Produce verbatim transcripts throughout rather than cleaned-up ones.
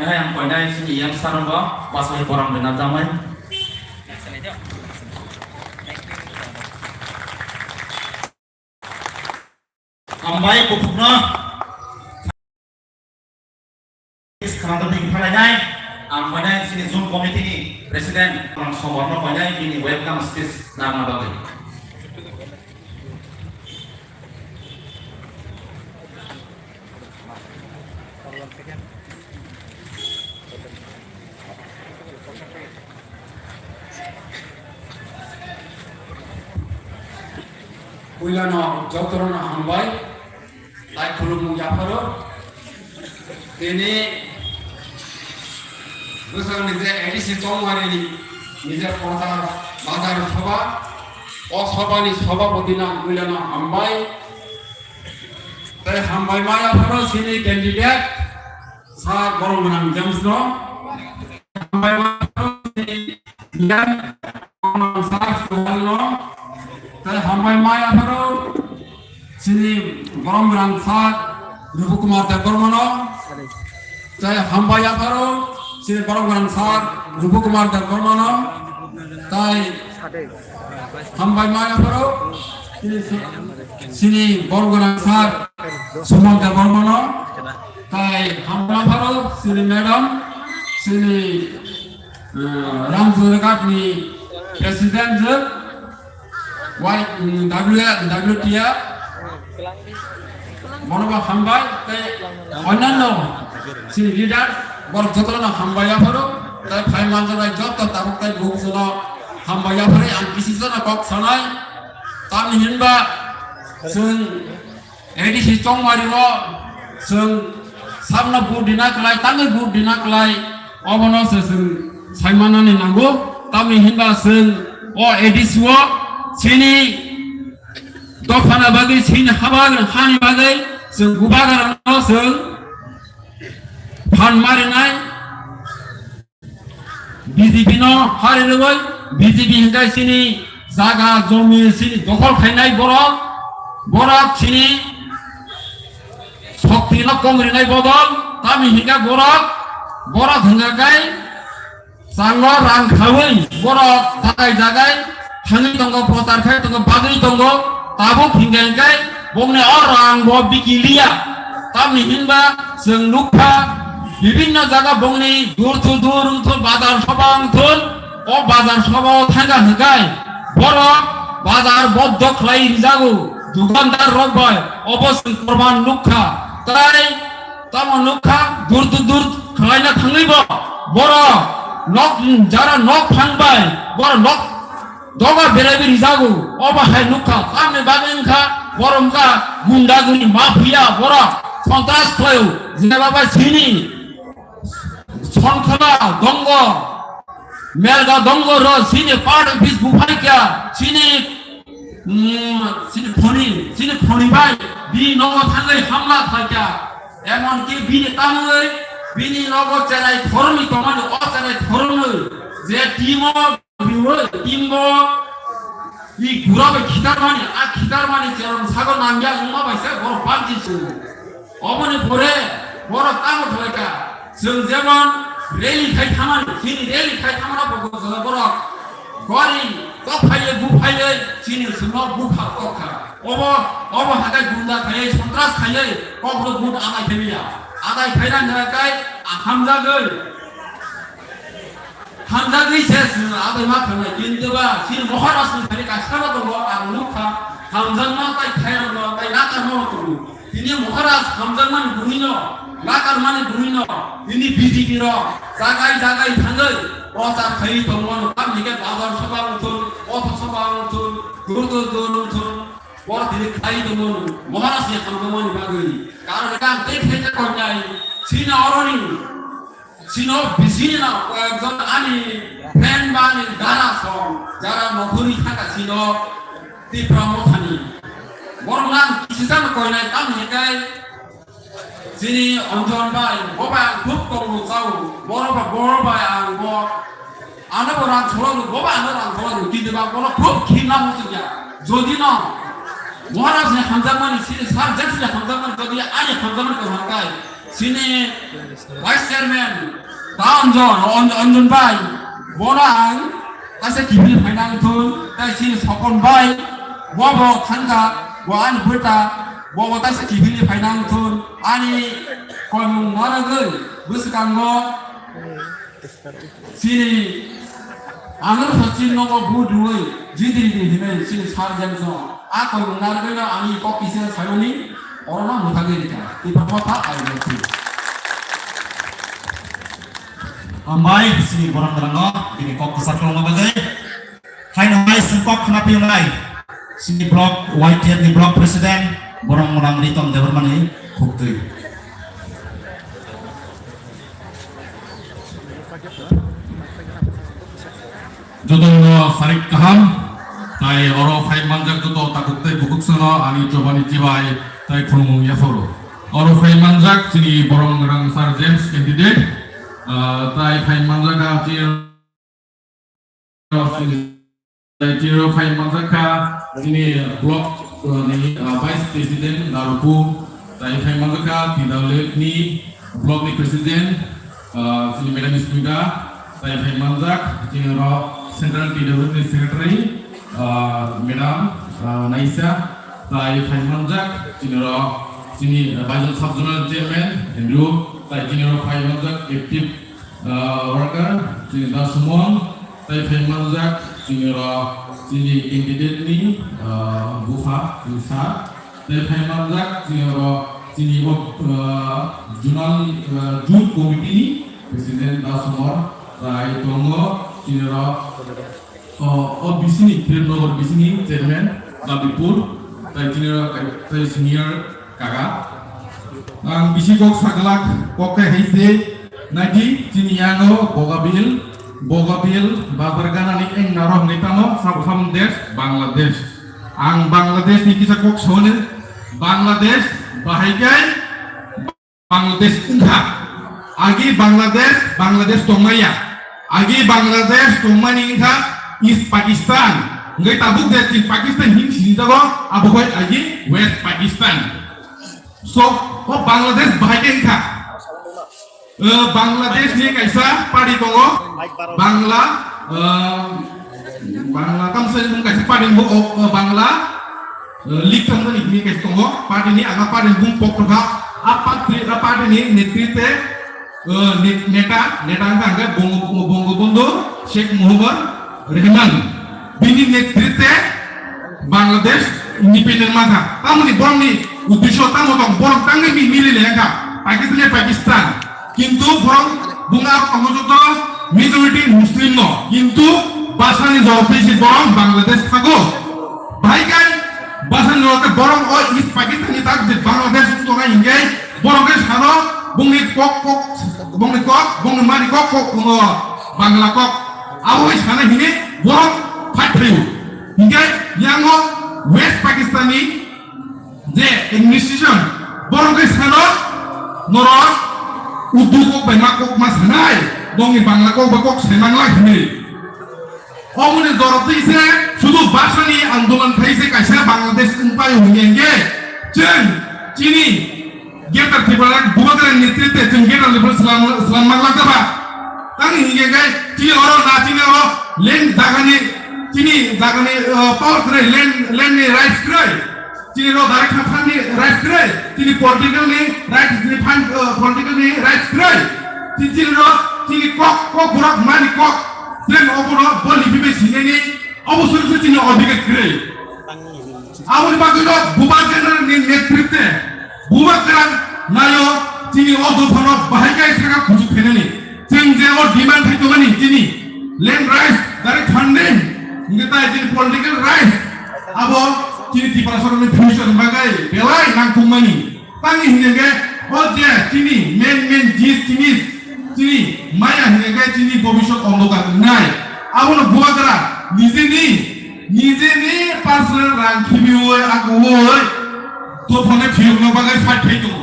Ang koinai chini yamsarangbo bachai borom rina jamai. Hambai kuphukno. Khwnathokni phalainai, ang koinai chini Zoom committee ni president, ang Soborno koinai bini welcome speech narwkna bagwi. Puilano jotono hambai, tai khulumung yapharo. Tini bwsakni je A D C Chongmari ni je bazar, bazar sabha, o sabha ni sabhapati no puilano hambai. Tai hambai ma yapharo chini candidate sir Borom Gwnang James no. Hambai ma yapharo chini sir Borom Gwnang sir Suhel no. Tai hambai ma yapharo chini Borom Gwnang sir Rupu Kumar Debbarma no. Tai hambai yapharo chini Borom Gwnang sir Rupu Kumar Debbarma no. Tai hambai ma yapharo chini, chini Borom Gwnang sir Suman Debbarma no. Tai hambai yapharo chini madam, chini, eh, Ramchandra Ghat ni president je, Y, mm, W, W T F, bono bo hambai, tei onyanno chini leader, borok jotono hambai yapharo, tei phai manjaknai joto tabuk tei bukhuk jono hambai yapharo, ang kisi jono kok sanai, tamni hinba chwng A D C Chongmari o chwng sabno vote rina kwlai, tangwi vote rina kwlai, obono se chwng saimanani nango, tamni hinba chwng o A D C o chini dophana bagwi, chini haba hani bagwi chwng bubagrano chwng phan marinai. B J P no hari rwui, B J P hinkhe chini jaga jomi chini dokhol khainai borok, borok chini shokti no kong rinai bodol, tamni hinkhe borok, borok hinkhe kai chango rang khaui borok jagai jagai thangwi tongo, prochar khai tongo, bagwi tongo, tabuk hinkhe hinkhe bongni o rang bo bikiliya. Tamni hinba chwng nukha bibinno jaga bongni dur to dur wngthun, bazar soba wngthun, o bazar soba o thangkha hinkhai borok bazar boddo khlai rijago dukandar rok bai, obo chwng korban nukha. Tai tamo nukha dur to dur khlaina thangwi bo borok nok jara nok phang bai borok nok doga berai bini jago, obo hai nukha, tamni bagwi wngkha, borok wngkha gundagiri, mafia, borok sontras khlaio, jeba bai chini Sonkhola dongo, Melga dongo ro, chini part office buphai kya, chini, mm, chini khoni, chini khoni bai, bini nogo thangwi hamla khlai kya, emonki bini tamwi, bini nogo cherai thormi tongmani, o cherai thormi, je timo Biwal timbo i gura bai khitar mani, a khitar mani cheron sago nangya wngma bai se borok banchi chungo. Oboni pore borok tamo thalaika, chwng jemon rally khai thamani, chini rally khai thamani borok jora borok gori tokphaiye buphaye chini chwngno bukha kokha. Obo, obo hakai gunda khaiye, sontras khaiye, kokro but adai khaiya. Adai khaina hwnakai ahamjagwi. Hamjakni se chwng adai ma khanai, kintu ba chini Maharaj ni thani kaisa no tongo, ang nukha, hamjakma tai khairokno tai nakarma no tongo. Tini Maharaj hamjakmani bwrwino, nakarmani bwrwino, tini B J P rok jagai jagai thangwi prochar khaiwi tongmano, tamni khe bazar soba wngthun, potho soba wngthun, dur dur dur wngthun, boro tini khlaiwi tongmano, Maharaj ni hamjakmani bagwi. Karon khe ang tei khe khe tongnai, chini oroni Chino bisini no koyekjon ani friend ba ani dara song jara nokhorwi thangkha chino Tipra Mothani. Borok nang kisisa no koinai tamo hikai chini Anjan bai, bo bai ang khub kongro chao, boro ba, boro bai ang bo, ano bo rang cholo, bo bai ano rang cholo, kintu ba boro khub khimna muchungya. Jodi no Maharaj ni hamjakmani, chini Sir James ni hamjakmani, jodi ani hamjakmani koihakai, Chini Vice Chairman ta Anjan, Anj-, Anjan bai, bono ang kaisa kiphilwi phaina wngthun, tai chini Sopon bai, bo bo thangkha, bo ani bwta, bo bo kaisa kiphilwi phaina wngthun, ani koimung narwgwi bwskango chini ang no sa chini nogo bu duwi jidiri di hinwi chini sar jang song. A koi mung narwgwi no ani kok kisa saimani oro no mwthagwi rikha. Tipra motha I L P. Hambai chini borok rang no bini kok kisa khulumna bagwi. Haino hai sengkok khna piyonai. Chini block Y T F ni block president borok mwnang Ritom Debbarmani khuktwi. Jotono sarik kaham, tai oro phai manjak joto takhuk tei bukhuk sano ani chobani chibai tai khulumung yapharo. Oro phai manjak chini borok rang sar James candidate, ah, tai phai manjak a chini Chini rok phai manjak kha, chini block, uh, ni, uh, vice president Darupu, tai phai manjak kha, T W F ni block ni president, uh, chini madam Smita, tai phai manjak, chini rok central T W F ni secretary, uh, madam, uh, Naisa, tai phai manjak, chini rok, chini, uh, Baijal sub zonal chairman Andrew, tai chini rok phai manjak active ah, worker, chini Da Sumon, tai phai manjak, chini ro, chini candidate ni, ah, bupha, chini sir, tai phai manjak, chini ro, chini o, ah, zonal, ah, youth committee ni president Da Sumon, tai tongo, chini ro, O, o bisini, Kiran Nagar bisini chairman, Gabipur, tai chini, tai senior kaka. Ang bisi kok saglak, kok khe hai se, naidi chini yango Bogabil, Bogabil, bazar ganani eng naro hwnwi tamo, sabo samung desh, Bangladesh. Ang Bangladesh ni kisa kok sone, Bangladesh, bahai kai, Bangladesh wngkha. Agi Bangladesh, Bangladesh tongmaya. Agi Bangladesh tongmani wngkha East Pakistan. Hingke tabuk je chini Pakistan hin sini jago, abo hai agi West Pakistan. So, o Bangladesh bahai ke wngkha. Eh, Bangladesh ni kaisa party tongo. Bangla, eh, Bangla tamsai mung kaisa party bo, o, o, Bangla, eh, League tamsai ni hini kaisa tongo. Party ni aga party ni bung pok tongkha. A party, a party ni netritwe, eh, ne-, neta, neta wngkha hingke Bongo, Bongobondhu Sheikh Muhammad Rehman. Bini netritwe Bangladesh independent mankha. Tamoni borokni uddesho tamo tong, borok tangwi mi-, mili lengkha. Pakistan, Pakistan. Kintu borok bung aro tongo joto majority Muslim no. Kintu basa ni jawab tei si borok Bangladesh thago. Bahai kai basa ni jawab tei borok o East Pakistan ni tak je Bangladesh wng tongnai hinkhe borok khe sano bungni kok kok, bungni kok, bungni mani kok kok wng o Bangla kok. Abo hai sana hini borok fight khaio. Hinkhe yango West Pakistan ni je administration, borok khe sano norok Urdu kok bai ma kok ma sanai, nongni Bangla kok bai kok sai manglai hinwi. Omoni jorotwi se sudu bhasha ni andolan khai se kaisa Bangladesh wngpai hwnwi hwnkhe chwng chini Greater Tripura Bubagra ni netritwe chwng Greater Tripura slam, slam manglak ba. Tani hwnkhe chini oro na chini oro land jagani, chini jagani, uh, power kwrwi, land, land ni rights kwrwi. Chini rok direct kha phan ni rights kwrwi, chini political ni rights, chini phan, uh, political ni rights kwrwi. Chini, chini rok, chini kok, kok borok mani kok, chini obo rok bo lipi bai sinani, obo suri suri chini odhikar kwrwi. Aboni bagwi rok Bubagra ni netritwe, Bubagra nayo chini o dopha rok bahai kai saka kuchuk khainani. Chwng je o demand khai tongmani chini land rights, direct funding, hingke tai chini political rights, abo chini Tiprasa rokni future ni bagwi belai nangkukmani. Tangni hingke o je chini main main jis chini, chini maya hingke chini bobisot ondokar wngnai. Abono Bubagra nijeni, nijeni personal rang khibiui, aguui, dophano phiyokna bagwi fight khai tongo.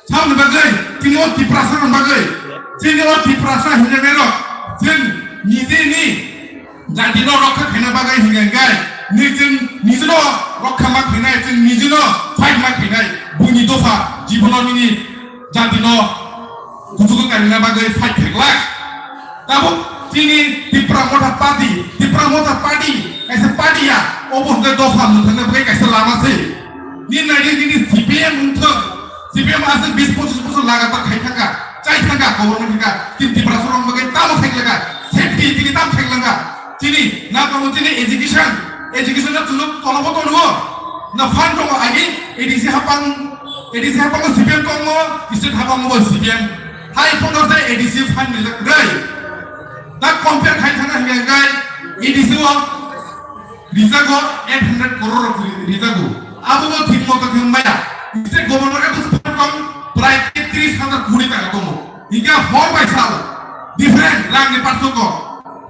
Saboni bagwi, chini o Tiprasa rok bagwi, chini o Tiprasa hinwi rok, chwng nijini jatino rokha khaina bagwi hinwi hwnkhe, nijin, nijino rokha ma khainai, chwng nijino fight ma khainai, buini dopha, jibono nini jatino kuchugo karina bagwi fight khailak. Tabuk chini Tipra Motha Party, Tipra Motha Party, kaisa party ya, obo hwnkhe dopha mung thangna bagwi kaisa lama se. Ni naidi nini C P M wngthok, C P M aswk bis pochis bosor lagatar khai thangkha, chai thangkha, government thangkha, chini Tiprasa rok bagwi tamo khai laka, safety tini tamo khai laka, chini na tongo chini education, education no chwng tolobo tongo, na fund tongo agi, A D C hapang, A D C hapang C P M tongo, state hapang bo C P M, hai pono se A D C fund ni lak rai, na compare khai thangkha hingkha hingkha A D C o rijago eight hundred crore rok rijago. Abo bo thik moto khe maya. State government ka bwswk tong prai tris hajar kuri taka tongo. Hingkhe hor bai sal different rang ni parsoko.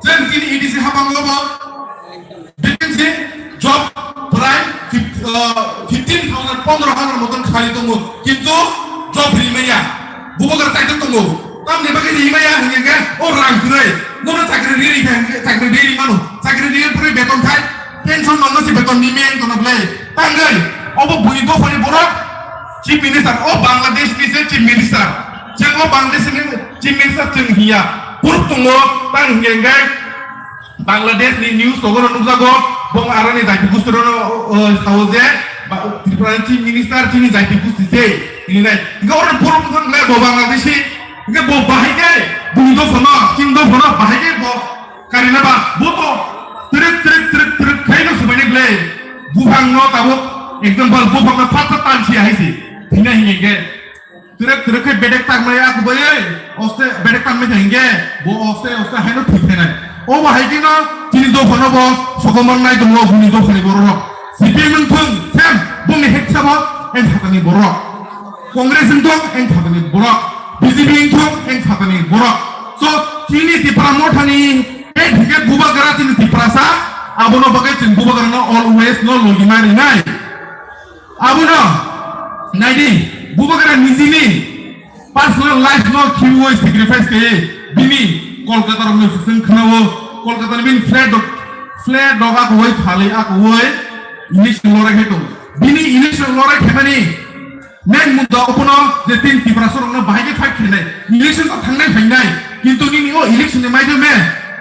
Jeng chini A D C hapang bo vacancy job prai fif-, uh, fifteen thousand, pondro hajar moton khali tongo. Kintu job ri maya. Bubagra kaitor tongo. Tamni bagwi ri maya hingkhe o rang kwrwi. Nono chakri ri ri khe hingkhe chakri ri ri mano. Chakri ri ri phre beton khai. Pension manno si beton ni men kono ble. Tangwi obo bui dophani borok Chief Minister, o Bangladesh ni se Chief Minister. Cheng o Bangladesh ni Chief Minister cheng hiya. Proof tongo tang hingkhe hingkhe Bangladesh ni news togo no nukjago, bong aroni jaiti gusti rono, o, o, sao je, ba, Tripura ni Chief Minister chini jaiti gusti se, ini nai. Hingke oro borok wngkha le bo Bangladeshi, hingke bo bahai ke, buni dophano, chini dophano bahai ke bo karina ba, bo to trip, trip, trip, trip, khai no subai ne ble, buphang no tabuk, example, buphang no phat phat tan si hai si, thina hingke. Trek trek khe bedek tangmaya kubai, oste bedek tangmai khe hingke, bo oste oste haino thwi phainai. O bo hai kheno chini dophano bo sokomor nai tongo buni dophani borok. C P M wng thung, sem, bongni heksa bo eng khatani borok. Congress wng thung, eng khatani borok. B J P wng thung, eng khatani borok. So, chini Tipra Mothani, e thike bubagra chini Tiprasa, abono bagwi chini bubagrano always no logi ma rinai. Abono naidi, bubagra nijini personal life no khibiwi sacrifice khe bini Kolkata rokni sising khwnao, Kolkata ni bini flat dok, flat dok akoi phalwi akoi election lorai khai tongo. Bini election lorai khaimani main mudda obono je tin Tiprasa rokno bahai khe fight khainai. Election to thangnai phainai, kintu nini o election ni maidome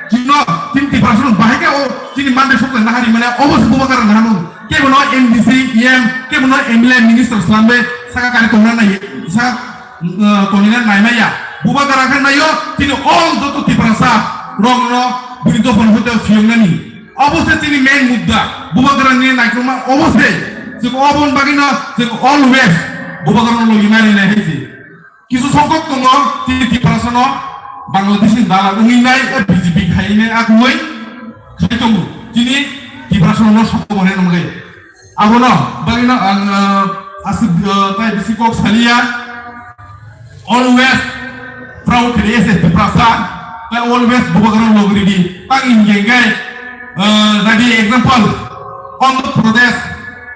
chino tin Tiprasa rok bahai khe o chini mande sokla nahari mane obo se bubagra nahano. Kebono M D C, E M, kebono M L A minister slambe saka kari tongna nai, saka, uh, tonina naimaya. Bubagra khe nayo, tini all joto Tiprasa rokno bini dophani hoite phiyongnani. Obo se chini main mudda. Bubagra ni naikroma obo se. Chwng oboni bagwino chwng always bubagrano logi nai nai hai se. Kisu songkok tongo, tini Tiprasano Bangladesh ni dalal wngwi nai, eh, B J P khai nai, akungwi khai tongo. Tini Tiprasano no songkok hwnwi nungwi. Abono bagwino ang, eh, aswk, eh, tai bisi kok saliya. Always proud khe as a Tiprasa, tai always bubagrano logri di. Tang hingkhe hingkhe, eh, nadi example, Andhra Pradesh,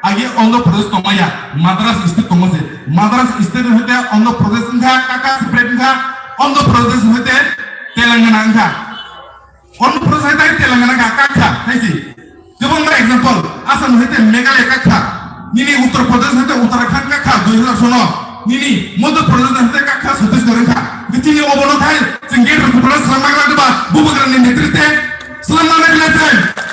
agi Andhra Pradesh tongmaya, Madras state tongma se. Madras state hoite Andhra Pradesh wngkha, kaka separate wngkha, Andhra Pradesh hoite Telangana wngkha. Andhra Pradesh hoite Telangana wngkha, kakha, haisi. Kwbangma example, Assam hoite Meghalaya kakha, nini Uttar Pradesh hoite Uttarakhand kakha, dui hazar sono, nini Madhya Pradesh hoite kakha, Chhattisgarh wngkha. Nini obono thai, chwng gate rwkhuphano swrwngna glak ba, bubagrani netrite, swrwngna glak se,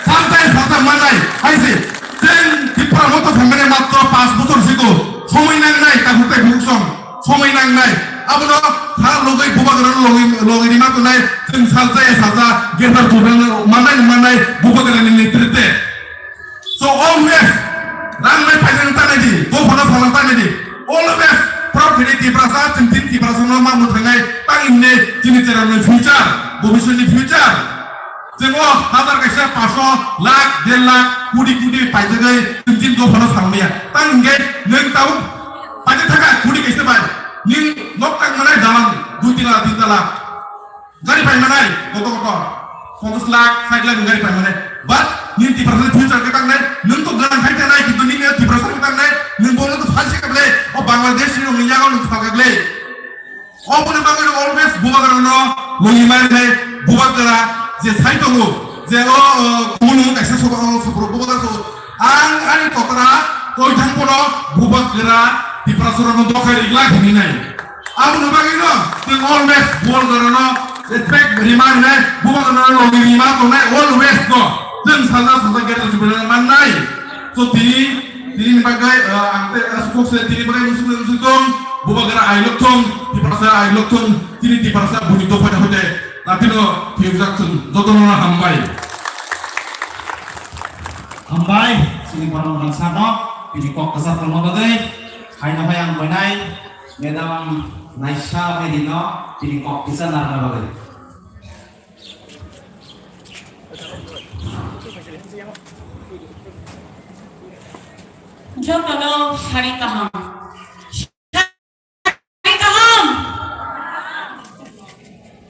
saltai salta manai, haisi. Chwng Tipra moto phaimani matro panch bochor sigo, somoi nangnai, takhuk tai bukhuk song. Somoi nangnai. Abono ha logoi bubagrano logoi, logoi rima tongnai. Chwng salsa ya salsa, gender children manai manai bubagrani netrite. So always rang nai phaijak tanai di, dophano phalak tanai di. Always proud khe di Tiprasa, chwng tin Tiprasano ma mwthangnai, tang himne chini cherarni future, bobiswtni future. Chwng o hazar kaisa, paanch lakh, der lakh, kudi kudi paijagwi chwng chini dophano phalmaya. Tang hwnkhe nwng tabuk paijak thaka kudi kaisa bai. Nwng nok tang manai dalang dui tala, tin tala. Gari pai manai koto koto. Ponchas lakh, sait lakh ni gari pai manai. But nini Tiprasa ni future khe tangnai, nwng to ganang khai tanai, kintu nini Tiprasa khe tangnai, nwng bono to phalsi kable, o Bangladesh ni nwng yago nwng phalka ble. Oboni bagwi no always bubagrano logi mari nai, bubagra je sai tongo, je o, o, kunu kaisa soba, o, soba bubagra soba. Ang ani kotra koi thang pono bubagra Tiprasarokno dokhai ri glak hini nai. Aboni bagwino chwng always bubagrano respect rima hinwi, bubagrano logi rima tongnai always no. Chwng salsa salsa gate o chubui mannai. So tini, tini ni bagwi, uh, ang tei, uh, sukuk se tini bagwi musuk musuk tong, bubagra I love tong, Tiprasa I love tong, tini Tiprasa buni dopha dopha de, natino thiyokjak chwng jotono hambai. Hambai, chini borok rang sano, bini kok kwchak tongma bagwi, haino hai ang boinai, Madam Naisa Medino, bini kok kisa narwkna bagwi. Jotono sari kaham. Sari kaham.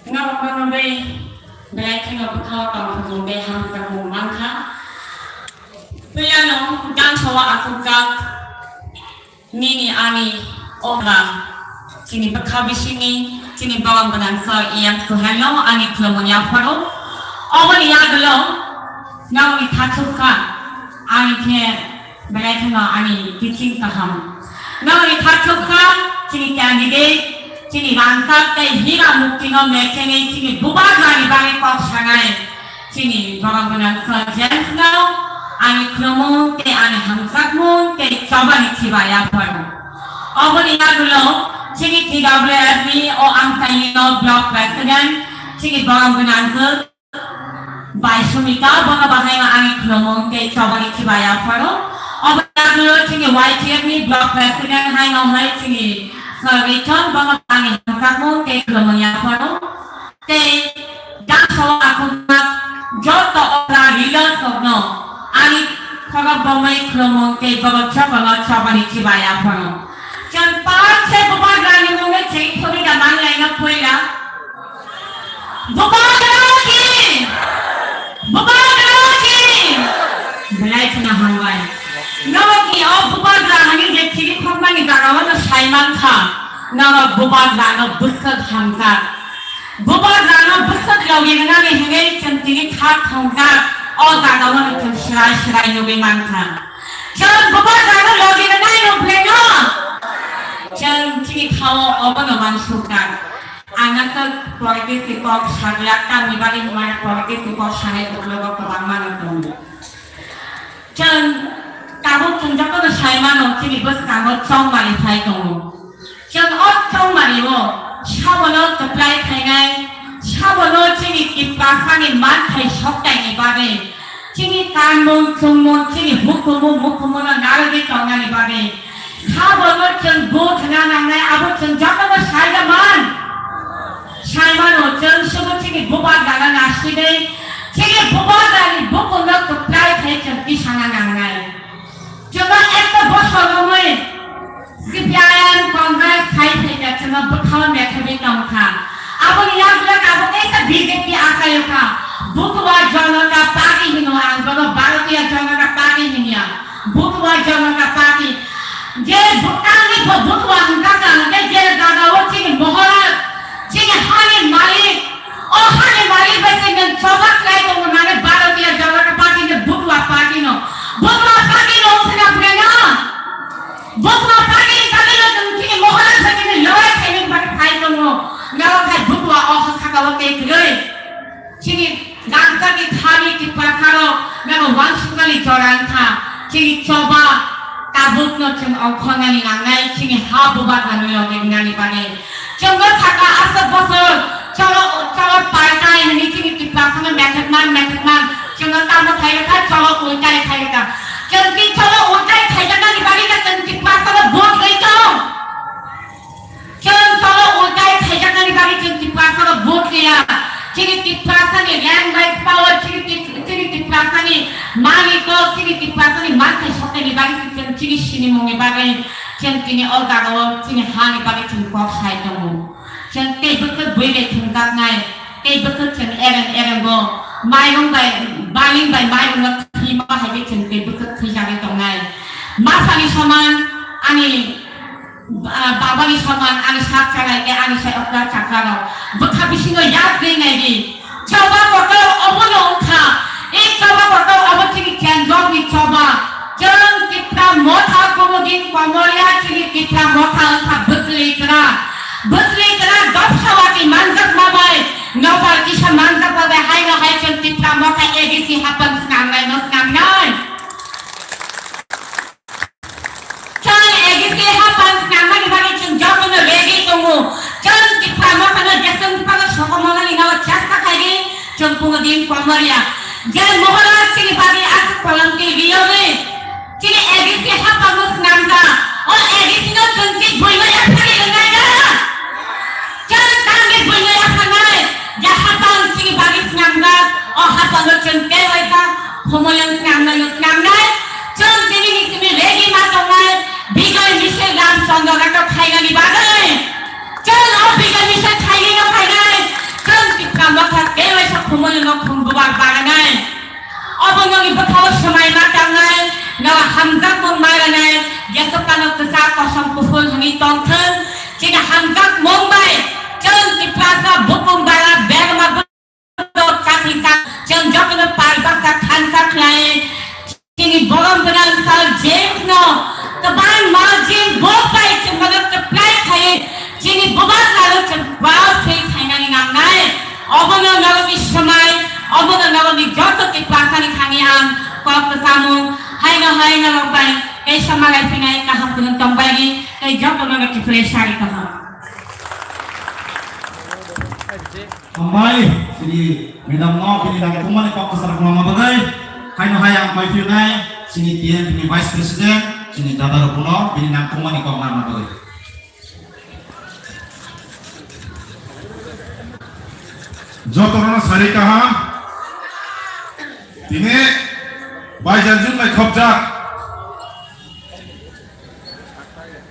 Norok mano bai belai kheno bwkha tongthokmung bai hamjakmung mankha. Puilano gansao achukjak. Nini ani okra chini bwkha bisingni chini baba gwnang sir E M Suhailo ani khulumung yapharo. Oboni yagulo nokni thachukha ani khe belai kheno ani teaching kaham. Nokni thachukha chini candidate chini rangchak tei hira muktino mechengwi chini bubagrani bagwi kok sanai. Chini borok gwnang sir James no ani khulumung tei ani hamjakmung tei chobani khiba yapharo. Oboni yagulo chini T W F ni o amchaini no block president chini borok gwnang sir bai Sumita bono bahai ma ani khulumung tei chobani khiba yapharo. Oboni yagulo chini Y T F ni block president hai no hai chini sir Richon bono ani hamjakmung tei khulumung yapharo. Tei gansao achukjak joto okra leaders rokno ani khorok bomwi khulumung tei borok jotono chobani khiba yapharo. Chwng par khe bubagrani mungwi chwng khobida manlaino puila. Bubagra ki! Bubagra ki! Belai kheno hambai. Norokni o bubagra hani je chiri khokmani jagao no sai mankha, norok bubagrano bwswk hamjak. Bubagrano bwswk logi rwnani hwnwi chwng tini thak thongjak, o jagao no chwng swrai swrai nugwi mankha. Chwng bubagrano logi rwnai no belai no. Chwng chini thao obono uansukha. Ang aswk politics ni kok saglak, tamni bagwi hwnmani politics ni kok sanai uklogo kwbangma no tongo. Chwng tabuk chwng jotono sai mano, chini bwskango chongmani phai tongo. Chwng o chongmani o sabono kwplai khainai, sabono chini Tiprasani manthai soktaini bagwi, chini kanmung chumung, chini hukumu mukumu no narwgwi tongnani bagwi, sabono chwng vote rwna nangnai, abo chwng jotono sai da man. Sai mano, chwng subo chini bubagrano nasidai, chini bubagrani bukuno kwplai khai chwng tisana nangnai. Chwngno ekta bosor romwi C P I M, Congress, sai sai da chwngno bwkhao mekhabi tongkha. Aboni yagulo tabuk kaisa B J P achayo kha. Butua Janata Party hino ang, bono Bharatiya Janata Party hinya. Butua Janata Party. Je bwtangni bo butua hwnka kha, hwnke je jagao chini Maharaj, chini hani malik, o hani malik bai se nang choba khlai tongo nang Bharatiya Janata Party ni butua party no. Butua party no wngkha na bwrwi no? Butua party ni bagwi no chwng chini Maharaj bai se nang lorai khaini bagwi phai tongo. Nang khai butua o ha saka o tei kwrwi. Chini rangchakni thani Tiprasarok nangno uansuknani jora wngkha. Chini choba tabukno chwng ongkhornani nangnai, chini ha bubagrano logi wngnani bagwi. Chwngno sakha aswk bosor cholo, cholo paltai hwnwi chini Tiprasano methekman, methekman. Chwngno tamo khairokha, cholo ultai khairokha. Chwng ki cholo ultai khaijaknani bagwi khe chwng Tiprasano vote rwi tong. Chwng cholo ultai khaijaknani bagwi chwng Tiprasano vote riya. Chini Tiprasani land rights power, chini Tip-, chini Tiprasani manwi kok, chini Tiprasani manthai soknaini bagwi chwng chini sinimungni bagwi chwng tini o jagao chini hani bagwi chwng kok sai tongo. Chwng tei bwswk bui bai thwngjaknai, tei bwswk chwng ereng ereng bo mairung bai, baling bai mairungno thwima hai khe chwng tei bwswk thwijagwi tongnai. Masani soman ani Ah, babani soman ani sak chalai khe ani sai okra chakra rok bwkha bisingo yak ri nai di. Choba kotor obono wngkha. Ei choba kotor obo chini kendrok ni choba. Chwng Tipra motha komodin komorya chini Tipra motha wngkha bwchwlwi kwrak. Bwsli kwrak dopsa watwi manjakma bai, nokbar kisa manjakma bai, haino hai chwng Tipra Motha A D C hapang snamnai no snamnai. Chwng A D C hapang snamnani bagwi chwng jotono ready tongo. Chwng Tipra Mothano jeswng phano sokomornani nogo chesta khaidi, chwng pungo din komorya. Je mohoro chini bagwi aswk kolomti riyogwi. Chini A D C hapangno swnamjak. O A D C no chwng chik buino yaphari rwnai da? Chwng tamni buino yapharnai? Je hapang chini bagwi swnamjak, o hapangno chwng tei waisa khomoyang swnamnai, swnamnai. Chwng chini hisini regi ma tongnai, Bijoy Misil Ramchandra Ghato khainani bagwi. Chwng o Bijoy Misil khainai no khainai. Chwng Tipra Motha tei waisa khomoyangno khum bubar baranai. Obo nokni bwkhao swmai ma tangnai, nogo hamjakmung ma rwnai, jeswk phano kwchak kosom kuphur hwnwi tongthwng, chini hamjakmung bai chwng Tiprasa bukung bara berma bwdok chathi cha, chwng jotono pal baksa thansa khlai, chini borom gwnang Sir James no kwbangma jin bok bai chwng bono kwplai khai, chini bubagrano chwng proud feel khainani nangnai. Obono norokni swmai, obono norokni joto Tiprasani thangwi ang kok kwchamung, haino hai norok bai kaisa malai phinai kaham kwrwng tongbaidi, tei joto norok Tripura sari kaham. Hambai, chini madam no bini nangkukmani kok kwchar kwlangma bagwi, haino hai ang pai phirnai, chini T M P ni Vice President, chini dada rok no bini nangkukmani kok narwkna bagwi. Jotono sari kaham. Tini Baijan June bai khopjak.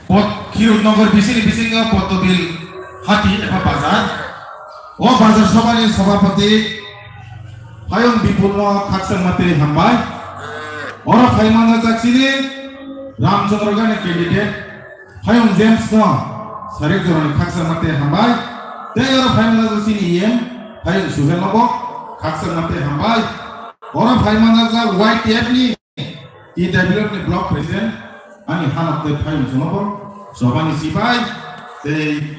Pot Khirut Nogor bisini bisingo Potobil hati eba bazar. O bazar sobani sobapati Hayung Bipul no khaksa mate hambai. Oro phai manjak chini Ramchandra Gani candidate. Hayung James no sarik jorani khaksa mate hambai. Tei oro phaimani chini E M Hayung Suhel no bo khaksa mate hambai. Oro phaimani Y T F ni T W F ni block president ani hanok tei Hayung Suhel no bo chobani chibai tei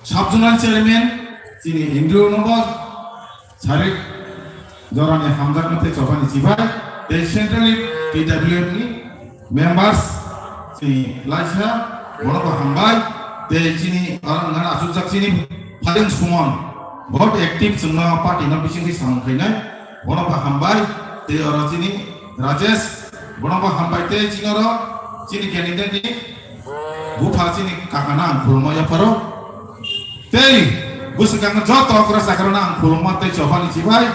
sub zonal chairman chini Andrew no bo Sarik jorani hamjakma tei chobani chibai tei centrally T W F ni members chini laisa bono bo hambai tei chini aro nana achukjak chini Phaleng Suman bahut active chwngno party no bisingtwi samung khainai bono bo hambai tei oro chini Rajesh bono bo hambai tei chini oro chini candidate ni bupha chini kakano ang khulumma yapharo. Tei bwswkangno joto okra chakrano ang khulumma tei chobani chibai.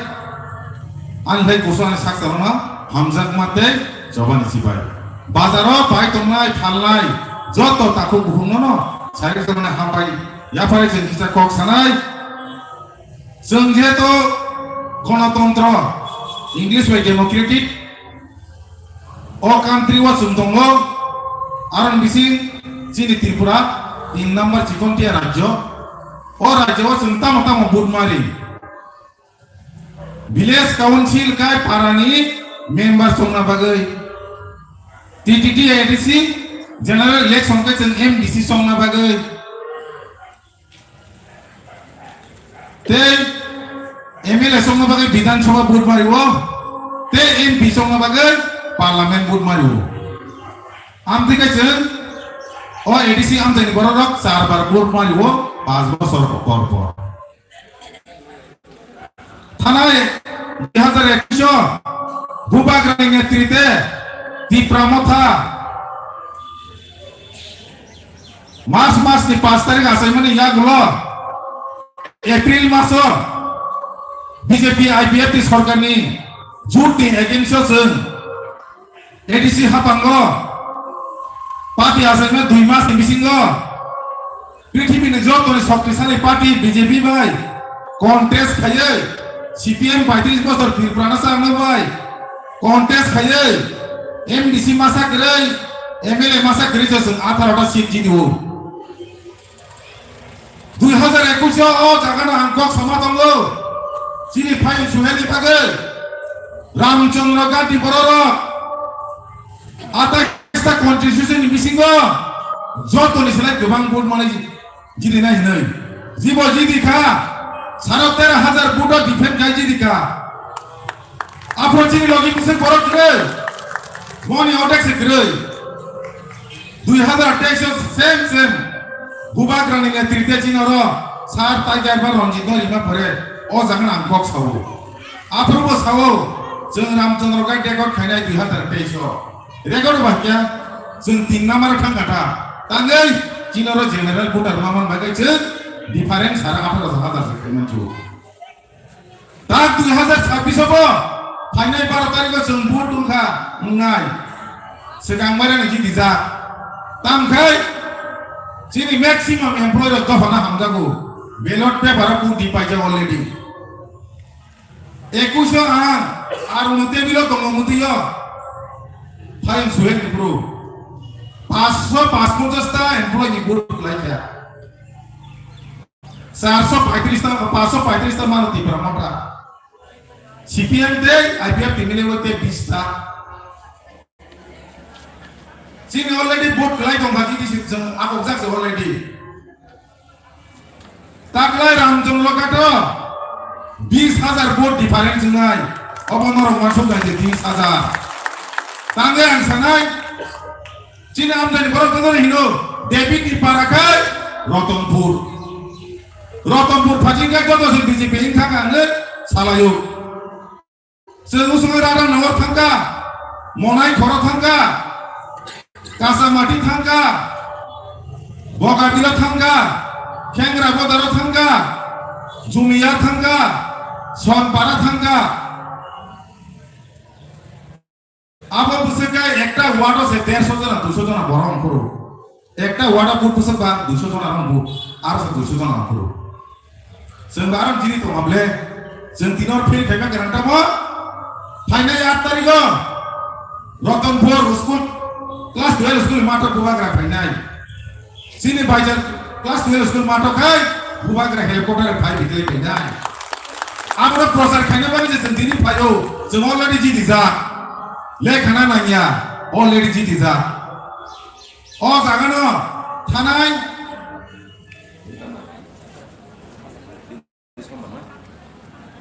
Ani hai kusu ani sak chalokno hamjakma tei chobani chibai. Bazaro pai tongnai phalnai joto takhuk bukhukno no sai chalokno hambai yaphai chwng kisa kok sanai. Chwng jehetu gonotontro, English bai democratic, O country o chwng tongo, aroni bising chini Tripura tin number chikon tia rajyo. O rajyo o chwng tamo tamo vote mari. Village council kai parani member chongna bagwi. T T T A D C general election kai chwng M D C chongna bagwi. Tei M L A songna bagwi Bidhan Sabha vote mario, tei M P songna bagwi Parliament vote mario. Amtwi khe chwng o A D C amchaini borok rok char bar vote mario, panch bochor por por. Thanai dui hazar ekush o Bubagrani netrite Tipra Motha March mas ni panch tarik achaimani yagulo April maso B J P I P F T sorkarni jut ni against o chwng A D C hapango party achaima dui mas ni bisingo prithibini jotoni shoktisali party B J P bai contest khaiwi C P M paitris bosor Tripura no changma bai contest khaiwi M D C masa kwrwi, M L A masa kwrwi se chwng atharo ta seat jini o. Dui hazar ekush o o jaga no ang kok sama tongo. Chini phai Suhel ni bagwi Ramchandra Gandhi bororok atais ta constitution ni bisingo jotoni selai kwbang vote manwi Jidi nai hinwi. Jibo jidi kha. Saro tero hajar vote defend khai jidi kha. Aphro chini logi bwswk borok kwrwi. Boni otek se kwrwi. Dui hazar teis o same same. Bubagrani netrite chini oro Sir Tiger ba Ranjit no rima pore. O jaga ang kok sao. Aphro bo sao. Chwng Ramchandra gai dekor khainai dui hazar teis o. Record ba kya, chwng tin number thang kha ta. Tangwi chini oro general voter ma man bagwi chwng difference sara atharo hajar se kaiman chu. Tak dui hazar chabbish o bo phainai baro tarikh o chwng vote wngkha wngnai. Swkang mara ni jiti jak. Tamkhai chini maximum employee rok dophano hamjago. Ballot paper o vote di paijak already. Ekush o ang, ar uno table o tongo mwtwi o. Phai ang suhek ni bro. Paanch sho paanch ponchas ta employee ni boro kwlai kha. Char sho paitris ta, paanch sho paitris ta mano Tipra Motha. C P M tei I P F T ni level tei bis ta. Chini already vote kwlai tong kha, chini si jeng akok jak se already. Taklai Ramchandra Lokato bis hajar vote difference wngnai. Obo norok uansuk nai je bis hajar. Tangwi ang sanai, chini amchaini borok jotono hino David ni para khai Ratanpur. Ratanpur phajing khai joto se B J P wng thang ang salaio. Chwng usungwi Radha Nagar thangkha, Monai khoro thangkha, Kasamati thangkha, Bogabila thangkha, Khengra Bodaro thangkha, Jumia thangkha, Sonpara thangkha. Abo bwswk khe ekta ward o se dersho jona, duisho jona borok ongkhoro. Ekta ward o booth bwswk ba duisho jona rok booth, aro se duisho jona ongkhoro. Chwng ba aro jini tongma ble, chwng tini hor fail khaima gwnang tamo. Phainai aat tarikh o Ratanpur school, class twelve school mato bubagra phainai. Chini baijak class twelve school mato khai bubagra helicopter phai bikle phainai. Abo prochar khaina bagwi je chwng tini phaio, chwng already jiti jak. Lekhana nangya, already jiti jak. O jaga no thanai.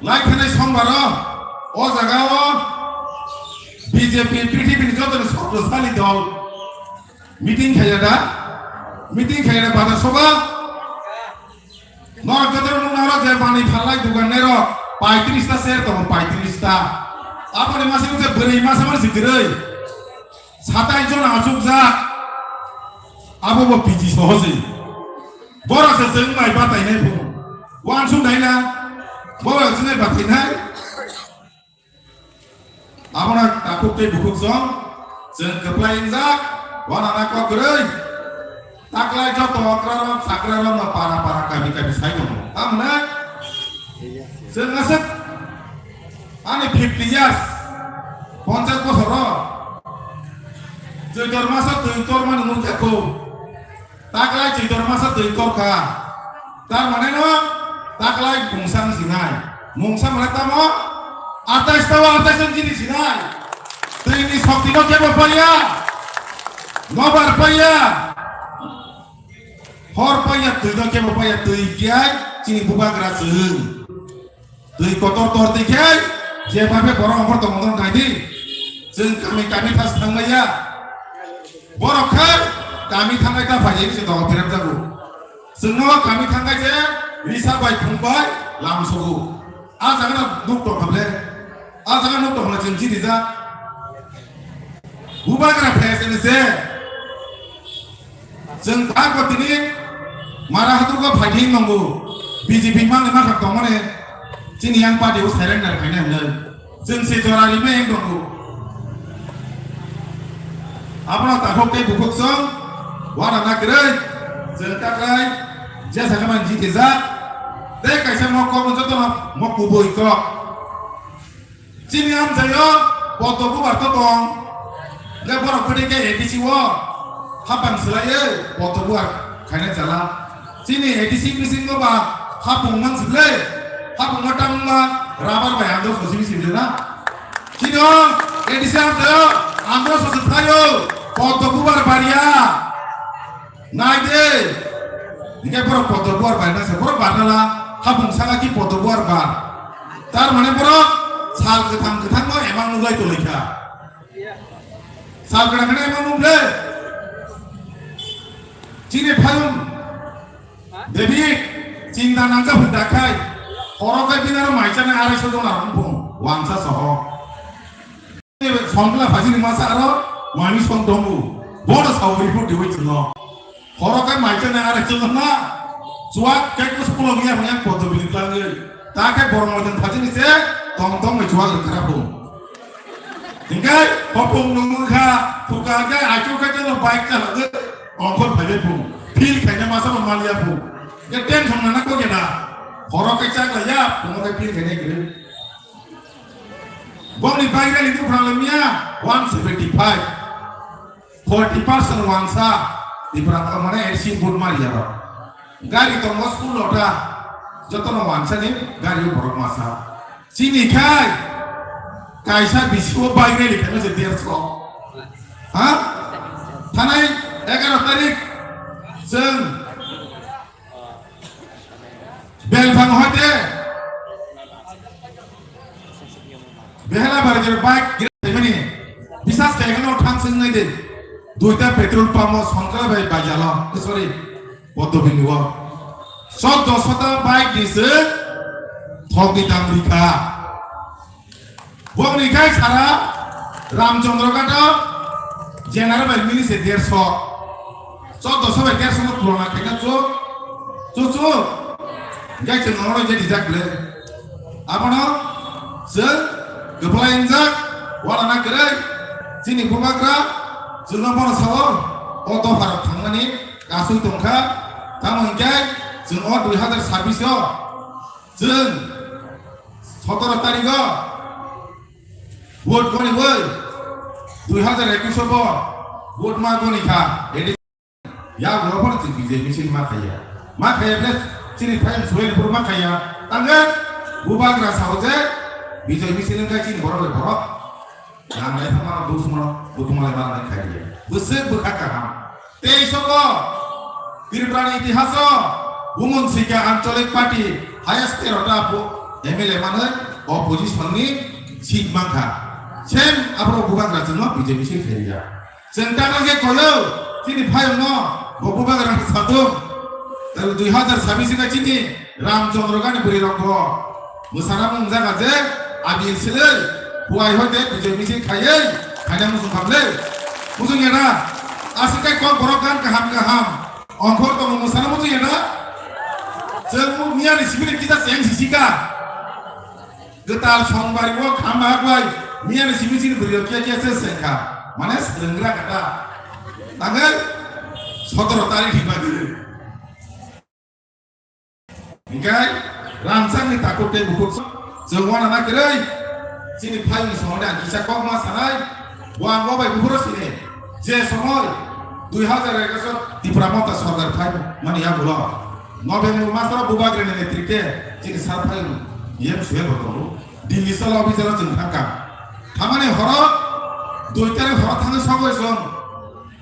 Lai thanai sombaro o jaga o B J P prithibini joto ni sokrosali dol meeting khaiya da, meeting khaiya da bada soba. Norok joto nung norok je bani phalai dugan nerok paitris ta ser tongo, paitris ta. Aboni masa masa bwrwi masa masa si kwrwi. Satai jon achukjak. Abo bo P G sohosi. Borok se chwng bai batai nai bo. Wansuk nai na. Borok chwng bai batai nai. Abono takhuk tei bukhuk song chwng kwplai wngjak, wanana kok kwrwi. Taklai joto okrarok chakrarokno para para kami kami sai tongo. Tamni chwng aswk ani fifty years, ponchas bosoro Chwitor masa twi tormani nukjakgo. Taklai Chwitor masa twi torkha. Tar mane no taklai mungsa wng sinai. Mungsa mane tamo? Atais tao atais wng jini sinai. Twini shokti no kebo paiya. Nobar paiya. Hor paiya, twi no kebo paiya, twi kiyai chini bubagra chwng. Twi kotor tor twi khe, je phabe borok ongkhor tongmung nai di. Chwng kami kami thas thanglaiya. Borok khe kami thanglai ta phai se dogo pirap jago. Chwngno kami thanglai je risa bai khum bai lam sogo. A jaga no nuk tong kha ble. A jaga nuk tong kha ble chwng chini ja. Bubagra phes ni se. Chwng tak bo tini mara hatur go phaidi nongo B J P mangni makhak tongmani chini yang party o surrender khaina hinwi chwng se jora rime yang tongo. Abono takhuk tei bukhuk song wana na kwrwi chwng taklai jesa khe man jiti jak tei kaisa mo kok jotono mo kubui kok. Chini amchaio Poddo Bubar to tong. Hwnkhe borok bwdwi khe A D C o hapang swlaiwi Poddo Bubar khaina chala. Chini A D C bisingo ba hapung mang swlai. Hapung ma tangma rabar bai andro sosi bisi na. Chini o A D C amchaio andro sosi thaio Poddo Bubar baria. Nai de. Hingke borok podo buar bai na se, borok bar na la, habung saka ki podo buar bar. Tar mane borok sal kwthang kwthang no emang nulai tolai kha. Sal kwthang kwthang emang nung le. Chini phayung David, chinta nangka phun dakhai. Horo kai binaro maichanai arai sojona rong phung, wangsa soho. Songkla phajini masa aro wani song tongo. Bono sao report diwi chwngno. Horo kai maichanai arai chwngno na. Chuak kai kus pulong ya yang poto bini klangwi. Ta kai borong mojan phajini se tong tong mai chuak le kharap phung. Hingkai hopung nung kha, thuka kai achu kai chwngno bike cha lagwi ongkhor phaibai phung. Feel khaina masa no maliya phung. Ke tension nana ko kena. Horo kai chak la ya, phung kai feel khaina kiri. Bongni bike rally ni phrang lamya one seventy five. Forty percent wangsa Tipra mane N C vote mari aro. Gari tongo school lota jotono wangsa ni gari borok masa. Chini khai kaisa bisigo bike rally khaino se derso. Ha? Thanai egaro tarik chwng Belphang hoite Behela Barijar bike gira mani bisas kaiga no thang sing nai de. Duita petrol pump o songkra bai bajalo. Sorry. Podo bini o. Sot dosota bike di se thok di dam rikha. Bongni khai sara Ramchandra Ghat o General bai mini se derso. Choddoso bai derso no purana khaina chuk. Chuk chuk. Gai chwng oro je dijak ble. Abono chwng kwplai wngjak, walana kwrwi. Chini bubagra chwngno bono sao, o dopharok thangmani kasui tongkha. Tamo hinkhe chwng o dui hazar sabbish o chwng sotoro tarigo vote goniwi dui hazar ekush o bo vote ma goni kha. Edi ya ulo bono chwng B J P sin ma khaiya. Ma khaiya ble chini phai suwel phuru ma khaiya. Tangwi bubagra sao je B J P sin wngkha chini borok bai borok. Nangnai phano dusmano bukumalai manai khaiya. Bwswk bwkha kaham. Tei soko Tripura ni itihaso Bumung Sikya Anchalik Party highest terota bo M L A manwi opposition ni seat mankha. Same abro bubagra chwngno B J P sin khaiya. Chwng tangwi khe koyo chini phayungno bo bubagra satung. Tei dui hazar sabbish khe chini Ramchandra Ghat ni bwrwi rok bo mwsana mung jaga je abil silwi buai hoite B J P sin khaiwi khaina muchung khamle. Muchung yana aswk khe kok borok gan kaham kaham ongkhor tongo mwsana muchung yana. Chwng miya ni simi ni kisa cheng sisi ka. Kwtal songbari o khama bai miya ni simi sini bwrwi rok khe khe se sengkha. Mane swrwng gra kata. Tangwi sotoro tari thik bai bwrwi. Hinkhe rangchak ni takhuk tei bukhuk chwng wana na kwrwi. Chini phayung ni somondi ang kisa kok ma sanai. Bo ang bo bai buphuru sini. Je somoi dui hazar egaroh Tipra Motha sorkar phai mani yagulo November masoro bubagrani netrite chini sar phai yem suya bo tongo. Dilli salo office-o chwng thangkha. Thamani horo dui tarik horo thangwi sogwi chwng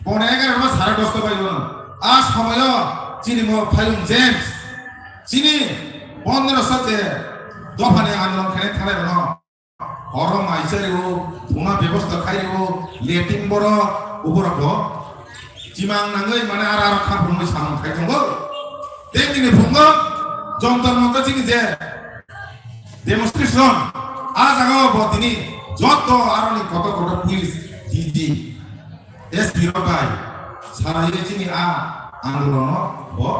pone egaroh ba sare dosta bai bono. A somoyo chini mo phayung James chini pondroso je dophani andolon khainai thanai bono. Horo maisari o, thuna bebosta khai o, leting boro, uborok bo. Chimang nangwi mane ara ara khapungwi samung khai tongo. Tei nini phungo jontor montor chini je demonstration, a jaga o bo tini joto aroni kotor kotor police, D G, S P rok bai sarawi chini a andolono bo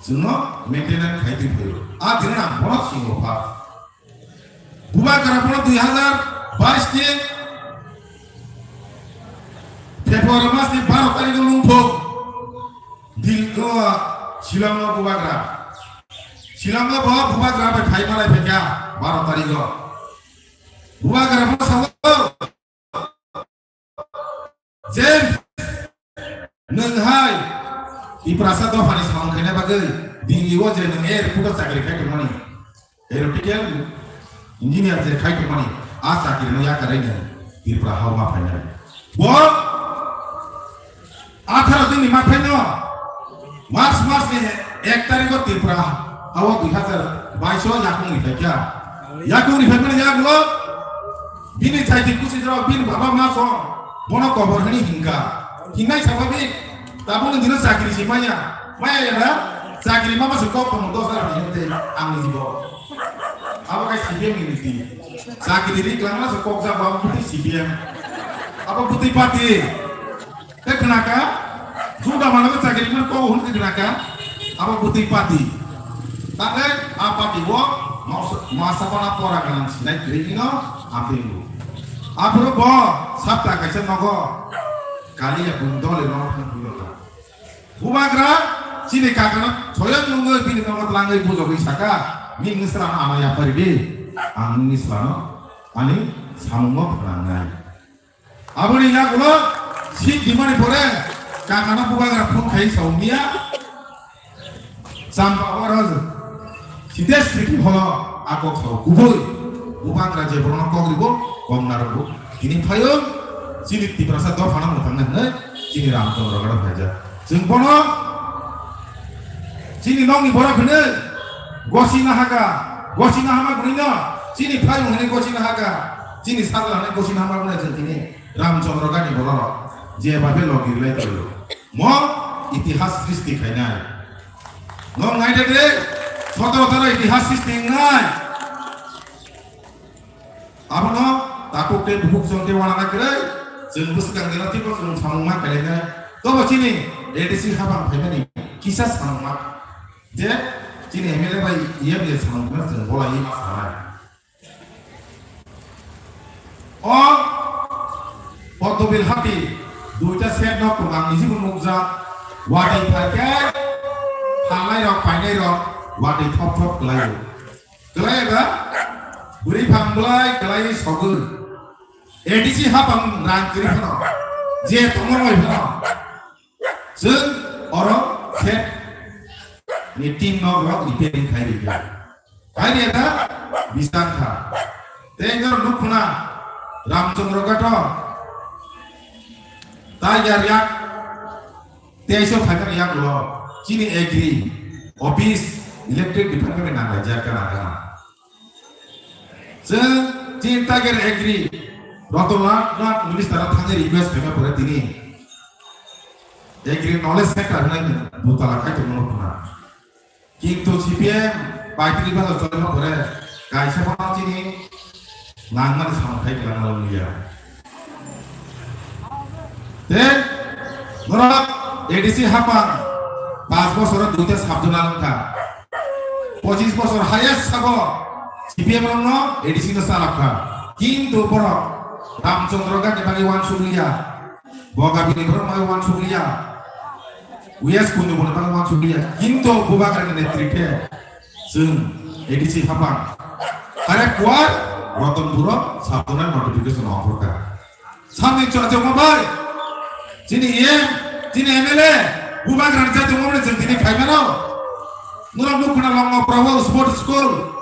chwngno maintenance khai twi phaio. A dini ang bono singo pha. Bubagra phano dui hazar bais ni February mas ni baro tarikh o nungthok Dil-, o, Shillong o bubagra. Shillong o bo bubagra bai phai malai phaikha baro tarikh o. Bubagra phano sao, James, nwng hai Tiprasa dophani samung khaina bagwi Delhi o je nwng airport o chakri khai tongmani, aeronautical engineer je khai tongmani, a chakri no yakarwi nwng Tripura ha o ma phainai. Bo atharo din ni ma phaino March mas ni Ek tarikh o Tripura hao dui hazar bais o yakung riphai kha. Yakung riphai mani yagulo bini chaiti kusi jora bini baba ma song bono kobor hini hinka. Hinai sababik tabukni dino chakri si maya. Maya ya da? Chakri mama se kok tomo dos hajar ni hinte ang ni jibo. Abo kai C P M ni niti. Chakri ri klangma se kok ja babo butwi C P M. Abo butwi party. Te khnaka, Juda mano chakri man ko hun te khnaka, abo butwi party. Tane a party o masa pana pora ganang sinai kri no apingu. Apro bo sapta kaisa nogo kali ya bundole no thang bulo ka. Bubagra chini kakana thoyang nungoi bini nogo tlangoi bujogoi saka, ni ngisra ama ya pari di, ang ngisra no ani samungo phanangnai. Aboni yagulo seat dimani pore kakana bubagra phone khai saumia. Champa oro site sriki holo akok sao kubui. Bubagra je borokno kok ribo, kok narogo. Tini phayo chini Tiprasa dophano mwthangna hwnwi chini Ramchandra gada phaijak. Chwng bono chini nokni borok hwnwi gosina haka, gosina hama gwnino chini phayo hwnwi gosina haka, chini sajla hwnwi gosina hama gwnino chwng tini Ramchandra gani borok je babe logi rilai tongwi mo itihas srishti khainai. Nong naide de sotoro tara itihas srishti wngnai. Abono takhuk tei bukhuk chwng tei uanana kwrwi chwng bwswkang dino teibo chwng samung ma kailainai. Tobo chini A D C habang phaimani kisa samung ma je chini M L A bai E M A samung ma chwng bolai ma sanai. O Poddobil hati duita set nok tongo, ang niji bo nukjak. Watwi phaikhe phalnai rok painai rok watwi thop thop kwlaio. Kwlai ba bwrwi phang bwlai kwlai sogwi. A D C hapang rang kwrwi phano je tongma bai phano. Chwng oro set ni tin nok rok repairing khai ri kha. Khai ri kha bisang kha. Tei norok nuk khuna Ramchandra Ghat o Tiger yak tei so phaikar yak lo chini agri office electric department ni nang lai jak kana kana. Chwng chini Tiger agri Ratan Lal Nath minister a thangwi request khaima pore tini. Agri knowledge center hwnwi butala khai tongmano khna. Kintu C P M paitri balo cholima pore kaisa phano chini nangmani samung khai kwlangma wngya. Te norok A D C hapang pas bosoro duita sub zonal wngkha. Pochis bosor highest sabo C P M rokno A D C no chalak kha. Kintu borok Ramchandra Ghat ni bagwi uansukliya. Bogabini borok mai uansukliya, West Kunduboni borok mai uansukliya, kintu Bubagrani netrite chwng A D C hapang. Are kuar Ratanpuro sabdona notification ongkhorkha. Samni chwla chwngma bai, chini E M, chini M L A, Bubagrani chwngma bai chwng tini khaimano. Norok nuk khna longma prawo sports school.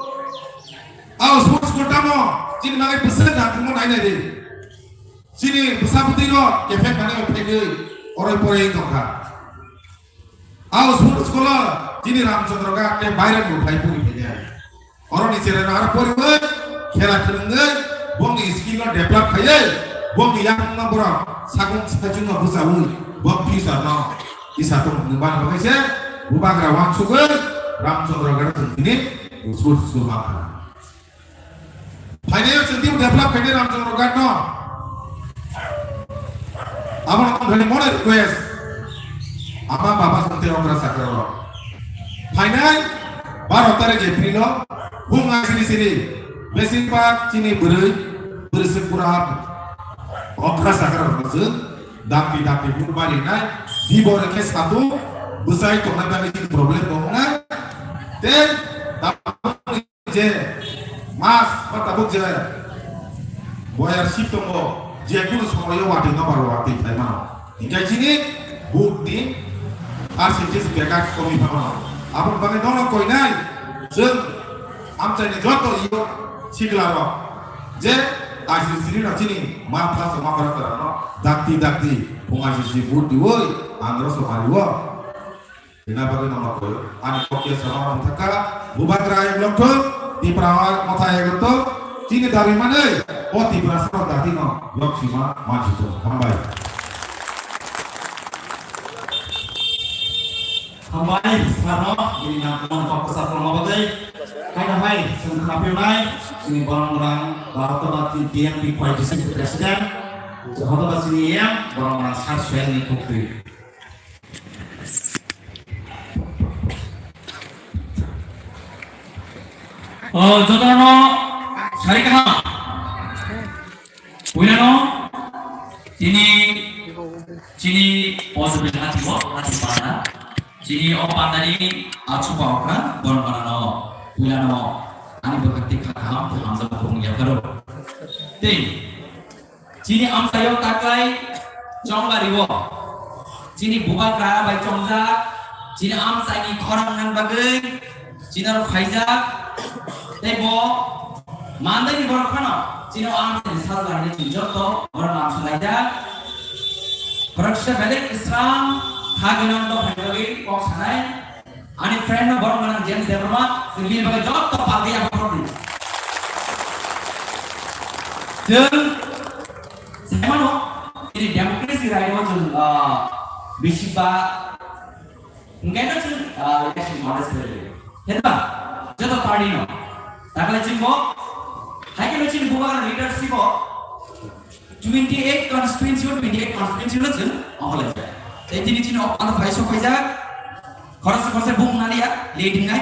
Ao sports school tamo, chini magai bwswk na tungmo nai nai ri. Chini bwsa bwtwi no kephek mani phegwi oroi poroi tongkha. Ao sports school o chini Ramchandra Ghat tei baire bo phai puri phai ya. Oro ni chera no aro poriwi khela khwlwngwi bongni skill no develop khaiwi bongni yakung no borok sakung saichung no bwchawi bong future no isa tong hwnwi bana bagwi se Bubagra wansugwi Ramchandra Ghat o chwng tini sports school ma kha. Phainaio chwng tei develop khainai Ramchandra Ghat no. Abono tongthani mone request. Ama baba sante okra sakra rok. Phainai baro tarik April o hung ai siri siri. Besing bak chini bwrwi bwrwi se pura okra sakra rok chwng dakti dakti bur bari nai. Bibo rekhe satu bwsai tongnai bagwi chini problem tongnai. Tei je mas ba tabuk je boyar sip tongo, je kunu somoyo watwi no baro watwi khai mano. Hinkhe chini buk ni percentage beka komi pha mano. Aboni bagwi nono koinai chwng amchaini joto iyo sikla rok je I C C no chini ma pha so ma khara khara no dakti dakti phung I C C vote diwi andro so mariwo. Bina bagwi nono koi. Ani kokya sama mutaka, Bubagra ayok lokthok, Tipra ayok motha ayok lokthok, chini dabi manwi, o Tipra saro dati no, yok sima mansi to. Hambai. Hambai, saro, ini na kumon kok kesat roma bagai. Hai na hai, sung kapi nai, sini borong borong, Bharat Bati D M P Party President, hoto ba sini yang, borong borong sar suel ni kukri. O, jotono sari kaham. Puilano tini chini positive hati bo hati panda. Chini o pandani achuba okra borok manano puilano ani bwkhak tei kha kaham tei hamjak bumung yapharo. Tei Chini amchaio taklai chongbario. Chini bubagra bai chongjak, chini amchaini khorang nang bagwi, chini aro phaijak. Tei bo mandaini borok phano chini o amchaini sajla hinwi chini joto borok lamsalaijak. Borok se belai sram kha gwnang tongthai bagwi kok sanai. Ani friend no borok gwnang James Debbarma, chwng bini bagwi joto paldi abo borok ni. Chwng sai mano, ini democracy right o chwng, ah, bisi ba, hingke no chwng, ah, election contest khlai. Heba, joto party no. Takle chwng bo, hai khe no chwng bubagra leadership o, twenty-eight constituency o, twenty-eight constituency o chwng okolai. Tei tini chini o ano phai sok phaijak. Khoroksa khoroksa bung naliya, late wngnai.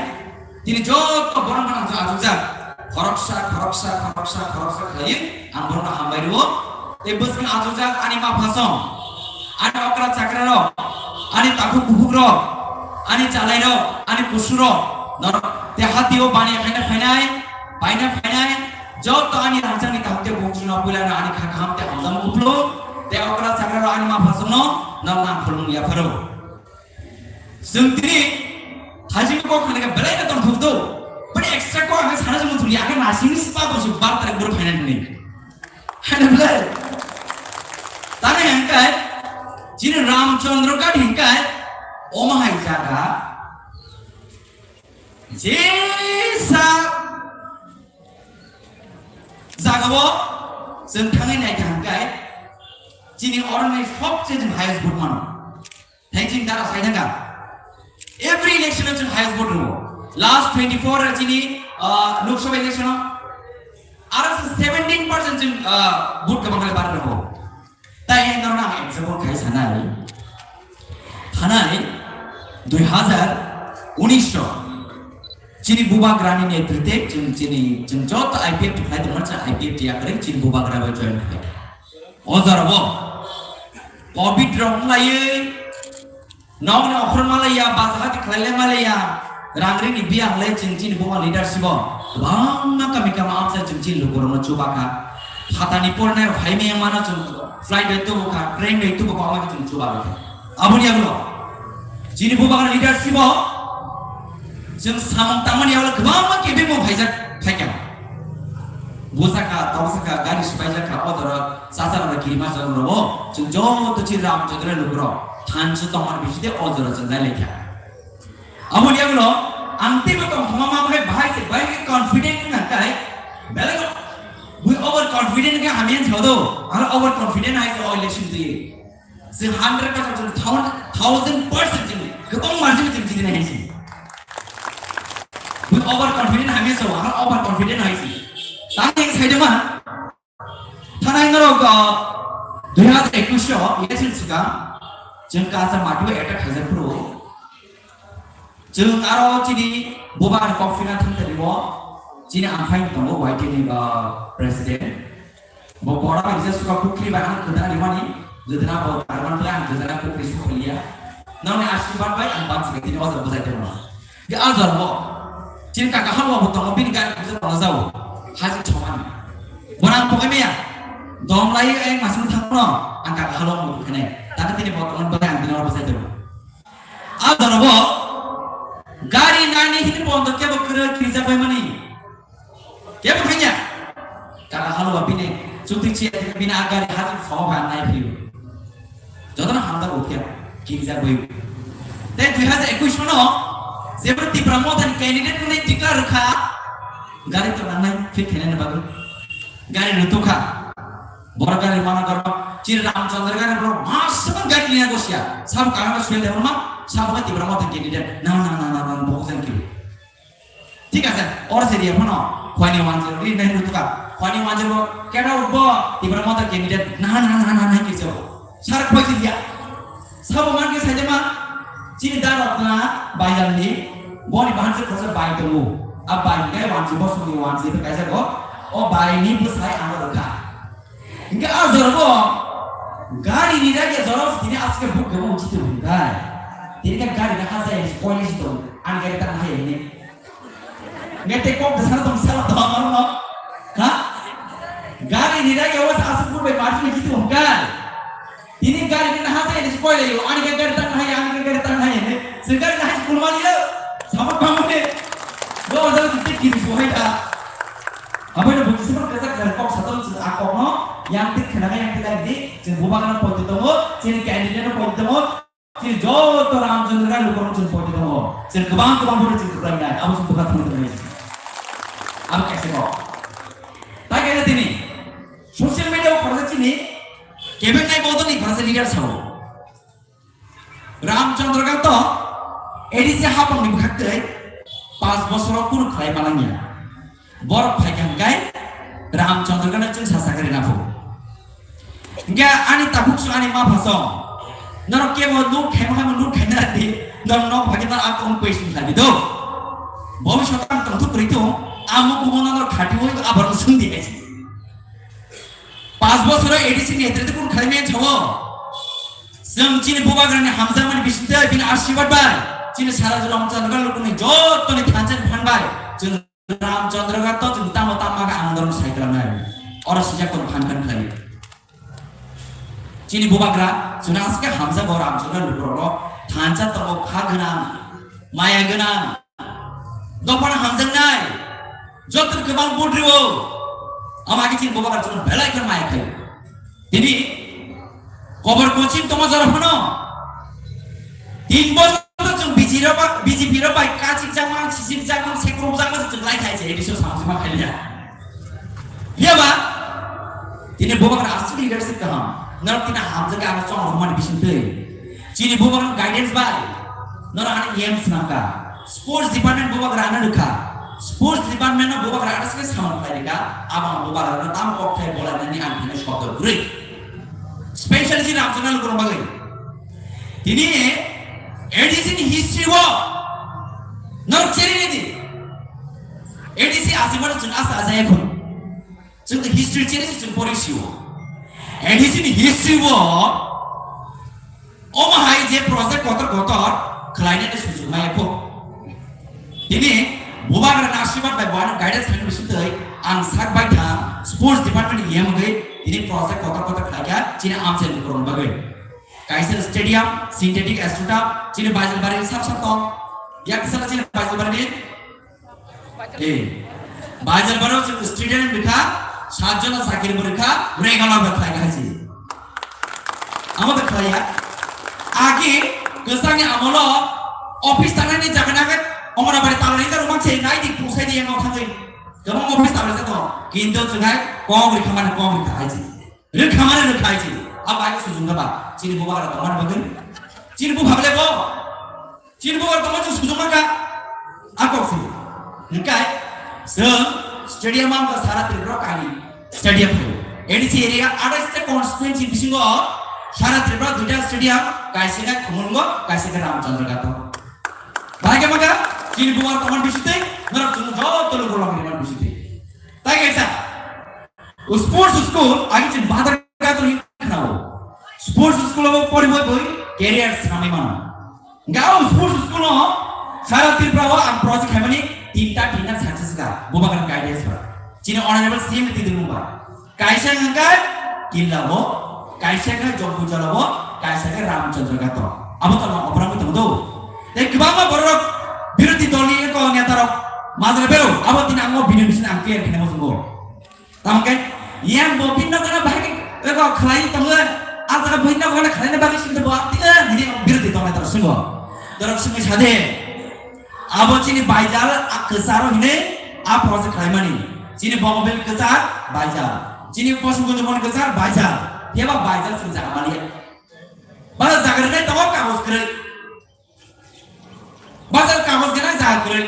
Tini joto borok gwnang chwng achukjak. Khoroksa, khoroksa, khoroksa, khoroksa khlaiwi ang borokno hambai rwo. Tei bwskango achukjak ani ma phasong, ani okra chakra rok, ani takhuk bukhuk rok, ani chalai rok, ani kusu rok, norok tei hati o baniya khaina phainai, baina phainai, joto ani rangchakni takhuk tei bung chwngno puilano ani kha kaham tei hamjakma kuplung, tei okra chakra rok ani ma phasongno norok nang khulumung yapharo. Chwng tini thajima kok khanai khe belai no tongthok do. Bini extra kok ang sana jemon thuli ang nasing spa bo su bar tarik buru phainai hwnwi. Haino belai. Tani hingkai chini Ramchandra Ghat hingkai omo hai jaga jesa jaga bo chwng thangwi naikha hingkai chini oroni sobse chwng highest vote mano. Thanks in dara sai thangka. Every election o chwng highest vote rwo. Last twenty-four chini, ah, Lok Sabha election o aro seventeen percent chwng, ah, vote kwbang khe bar rwo. Tai norno ang example khai sanai. Thanai dui hazar unis o chini bubagrani netrite chwng chini chwng joto I P F T khlai tongma cha I P F T yakarwi chini bubagra bai join khlai. O jora bo covid rok wng laiwi, nokni okhorma laiya, bajahati khlailai ma laiya, rang rini biyang lai chwng chini buma leadership o kwbangma kami kama amsa chwng chini lukurokno chubakha. Phatani pornai rok phaimaya mano chwng flight bai tubukha, train bai tubukha, omo chwng chubakha. Aboni yagulo chini buma leadership o chwng samung tangmani yagulo kwbangma kebengmo phaijak phaikha. Bujaka, tobjaka, gari sipaijakha, o jora chachara kirima jora rogo, chwng joto chi Ramchandra lukurok thansa tongmani biside o jora chwng jai laikha. Aboni yagulo ang teibo tongthoma ma bai bahai se bai confident wngkha kai, belai we over confident khe hamya wngsa do, ang over confident hai se o election twi. Chwng hundred percent, chwng thousand, thousand percent chwng kwbang margin chwng jidina hai se. We over confident hamya se, ang over confident hai se. Tang eng sai de ma. Thanai norok, ah, dui hazar ekush o election swkang chwng kaisa mati o attack khaijak phuru. Chwng aro chini bubagrani kok phina thang tani o chini amphai tongo Y T ni, ah, president. Bo kora bai je suka kukri bai ang kwdana rimani, kwdana bo tarman bai ang kwdana kukri sokliya. Nongni ashirbad bai ang bansi tini o jaga bujai tongma. Ge a jora bo. Chini kaka halwa bo tongo, bini gari kusa tongo jao. Haji chomani. Borang pokai meya. Dom lai ai masung thangno. Ang kaka halwa mo khane. Tata tini bo tongo bai ang dino bo sai do. A jora bo. Gari nani hini bondo kebo kere kirja bai mani. Kebo khanya. Kaka halwa bini. Chukti chi bini a gari haji choma nai phiyo. Jotono hamjak uphia, kirijak bai. Tei dui hajar ekush no jeboni Tipra Motha ni candidate wngwi declare rwkha, gari to nangnai fit khainani bagwi. Gari rwtukha. Borok gari mana garo chini Ramchandra gari borok masuk gari niya gosia. Sab kaham suya de ma sab Tipra Motha ni candidate. Na na na na na bohok jang kiri. Thik ase, or se riya phano, khwani wanjil ri nai rutuka, khwani wanjil bo, kena utbo, Tipra Motha candidate, na, na, na, na, na, kirjo. Sar khwai si riya. Sabo man ke saide ma, chini da rotna, bai jam ni, boni bahan se khosa bai tongo. A bai ni kai wanjil bo, suni wanjil bo kaisa go, o bai ni bo sai ano rokha. Hingke a jorbo gari ni rage joro tini aske buk gabo uchi tu hingkai. Tini ka gari na hasa ya spoil si tu an gari ta hai ni. Nge te kok de sana tong sala to amar no. Ha? Gari ni rage was aske buk be marchi ni jitu hingkai. Tini gari na hasa ya spoil yo an gari ta hai an gari ta hai ni. Se gari na hai spoil mali yo. Sama kamu ni. Lo ada titik kiri suhai ta. Abono buji sima kasa kar kok satung sing akok no yang tik khana yang tik lagi di sing bubagra no poito tongo, sing candidate no poito tongo, sing joto Ramchandra kan lukurung sing poito tongo, sing kebang kebang buru sing kebang nai, abo sing buka thang tong nai. Abo kaisa kok. Tai kaisa tini social media o khoroksa chini kebeng nai bodo ni khoroksa leader sao. Ramchandra Ghat to A D C hapang ni bwkhak tei pas bosoro kunu khlai manangya. Borok phaikha hwnkhe Ramchandra Ghat no chwng sasa khe rina phu. Hwnkhe ani takhuk song ani ma pha song. Norok kebo nuk khaima khaima nuk khaina di. Norok nok phagi norok a kong question khlai di do. Bhobishyot ang tongthuk kwrwi thung. Amo kubo norok khatiwi abarok swng di hai. Pas bosoro A D C ni netrito kun khlai men chawo. Chwng chini bubagrani hamjakmani bisingtwi bini asirwad bai chini sara jora Ramchandra Ghat lukuni jotoni thansa ni phan bai chwng Ramchandra Ghat to chwng tamo tamo khe ang norok sai klamnai. Oro sijak tong phan khan khlai. Chini bubagra chwng aske hamjago Ramchandra Ghat lukurok thansa tongo kha gwnang, maya gwnang. Dophano hamjaknai, joto kwbang vote rwo. Ama khe chini bubagra chwng belai khe maya khaio. Tini kobor koching tongma jora phano tin bosor chwng B J P rok bai, B J P rok bai kachik jakma, sisik jakma, sekrok jakma chwng lai khai se, A D C o samsima khai liya. Phiya ba tini bubagra aswk leadership kaham. Norok tini hamjak khe ano chong rwmani bisingtwi. Chini bubagra guidance bai norok ano E M swnamkha. Sports department bubagra ano rwkha. Sports department no bubagra ano sini samung khlai rwkha. Abo bubagra no tam kok thai bolai nani ang thani shobdo kwrwi. Special si Ramchandra lukurok bagwi. Tini A D C ni history o norok cheri nidi. A D C asima chwng asa asa ekhon. Chwng history cheri chwng pori sio. A D C ni history o omo hai je project kotor kotor khlainani sujuk maya kho. Tini bubagra ni asirwad bai bubagra guidance khlainani bisingtwi ang sak bai thang sports department ni E M wngwi tini project kotor kotor khlaikha chini amchaini borokni bagwi. Kaisa stadium, synthetic stadium, chini Baijalbari ni sab sab tong. Yak sala chini Baijalbari ni Eh, Baijalbari o chwng student rwkha, sat jona chakri bo rwkha, regular bo khlai kha si. Amo bo khlai ya. Agi kwchangni amolo office tangnani jaga nagwi Anganwadi talani jaro mang se nai di pusai di yang thangwi. Kwbang office talani jato, kintu chwngai kok rwkha mane kok rwkha hai si. Rwkha mane rwkha hai si. Abo ai sujung ba. Chini bubagra tongmani bagwi. Chini bupha bole bo. Chini bubagra tongma chwng sujung mangkha. A kok si. Hingkai chwng stadium ang sara Tripura kani stadium hai. A D C area athais ta constituency bisingo sara Tripura duita stadium, kaisa khe Khumulwngo, kaisa khe Ramchandra Ghat o. Bahai khe mangkha chini bubagra tongmani bisingtwi norok chwng joto lukurok rwmani bisingtwi. Tai kaisa. O sports school agi chwng badar gadri khnao. Sports school o poribo boi career samai mano. Gao sports school o sara Tripura o ang project khaimani tinta tinta success ga bubagra guidance ba. Chini honorable C M ni tidi mungba. Kaisa hwnkha Killa o, kaisa hwnkha Jompu Jala o, kaisa hwnkha Ramchandra Ghat o. Abo to no obrang tong do. Tei kwbangma borok birodhi dol ni ko neta rok majra bero abo tini ang o bini bising ang clear khaina muchungo. Tamkhe yang bo binno gana bahai eko khlai tongo, a jaga binno gana khlaina bagwi sinte bo ati, eh, bini birodhi tongnai taro singo. Dorok simi sade. Abo chini baijal a kwcharo hine a project khlaimani. Chini Bogobil kwchar baijal. Chini Posim Gundumon kwchar baijal. Phiya ba baijal simi jaga mani. Ba jaga rwnai tongo kagoj kwrwi. Ba jaga kagoj gwnang jaga kwrwi.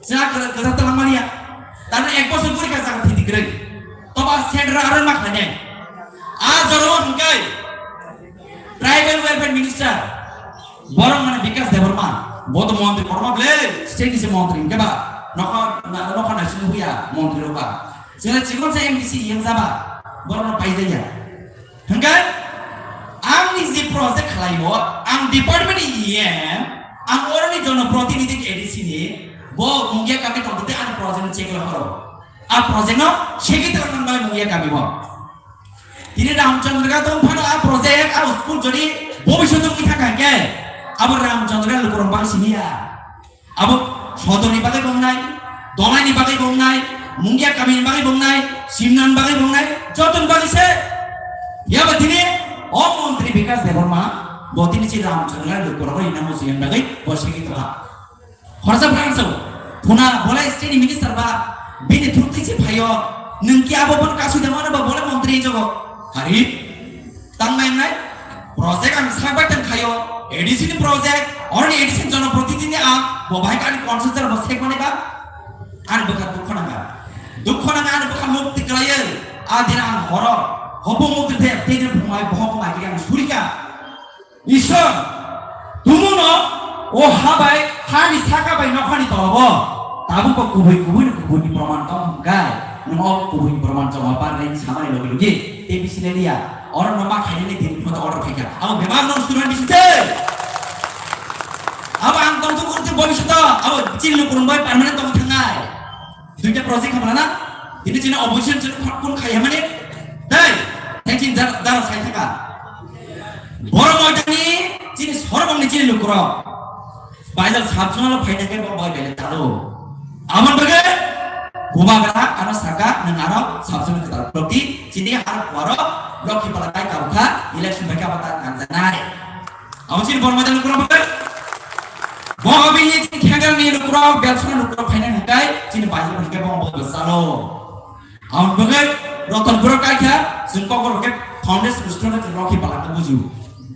Jaga kwrwi kwchar twlang mani ya. Tarmani ek bosor guri kha jaga thiti kwrwi. Toba center aro ma khlainai. A joro hwnkhe Tribal Welfare Minister, borok mane Bikash Debbarma, bo to montri korma ble, state ni se montri hwnkhe ba, nokha, na-, nokha naising huya montri rok ba. Chwla chikon sa M D C E M jaba, borok no paijaya. Hwnkhe, ang ni je project khlai o, ang department ni E M, ang oroni jonoprotinidhi A D C ni, bo mungya kami tongte ani project ni check lo horo. A project no segwi tongmani bai mungya kami bo. Tini Ramchandra ga tong phano a project, a school jodi bobiswt wngwi thangkha hwnkhe, abo Ramchandra lukurok bang siniya. Abo sodorni bagwi bongnai, donaini bagwi bongnai, mungya kamini bagwi bongnai, simnani bagwi bongnai, jotoni bagwi se. Yaba tini o montri Bikash Debbarma, bo tini chi Ramchandra lukurok rinna musuyan bagwi bo segwi tongkha. Khorsa phrang sao, phuna bolai state ni minister ba, bini thuk twi se phaio, nwng ki abo bono kasui da mano ba bolai montri jogo. Hari, tang mai nai, project ang sak bai tang khaio, A D C ni project, oroni A D C ni jonoprotinidhi ni ang, bo bahai kani constituency bo sek mani ba, ani bwkha dukho nanga. Dukho nanga ani bwkha mukti kwlaiyo, a din ang horo, hobo mukti the, tei din phumai bohok mai kiri ang surika. Isor, tumuno o ha bai, hani saka bai nokhani tolobo tabuk bo kubui kubui ni kubui ni proman tong hwnkhe, nwng o kubui ni proman chongma parni samani logi logi tei bisi le liya. Oro no ma khainani din photo order khaikha. Abo bebak no student bisi tei. Abo ang tong thung urte bobisyoto, abo chini lukurung bai permanent tong thangnai. Duita project hamla na? Tini chini opposition chini khot kun khai hamani? Dai, tei chini dar, dar sai thaka. Boro moitani chini soromong ni chini lukuro. Baijal sabjuna lo phaina ke bo bai bele talo. Amon bage, bubagra ano saka nang aro sabjuna ke talo. Lokti chini har waro lokhi pala kai kabukha election bai kabata nang janai. Abo chini borma jani kurang bakar. Bo abini chini khengar ni lukurok, belsona lukurok phaina hwnkhe chini bajrok hwnkhe bo bo salo. Abo hwnkhe roton borok kaikha, chwng kokor hwnkhe foundation restaurant chwng lokhi pala khe bujiu.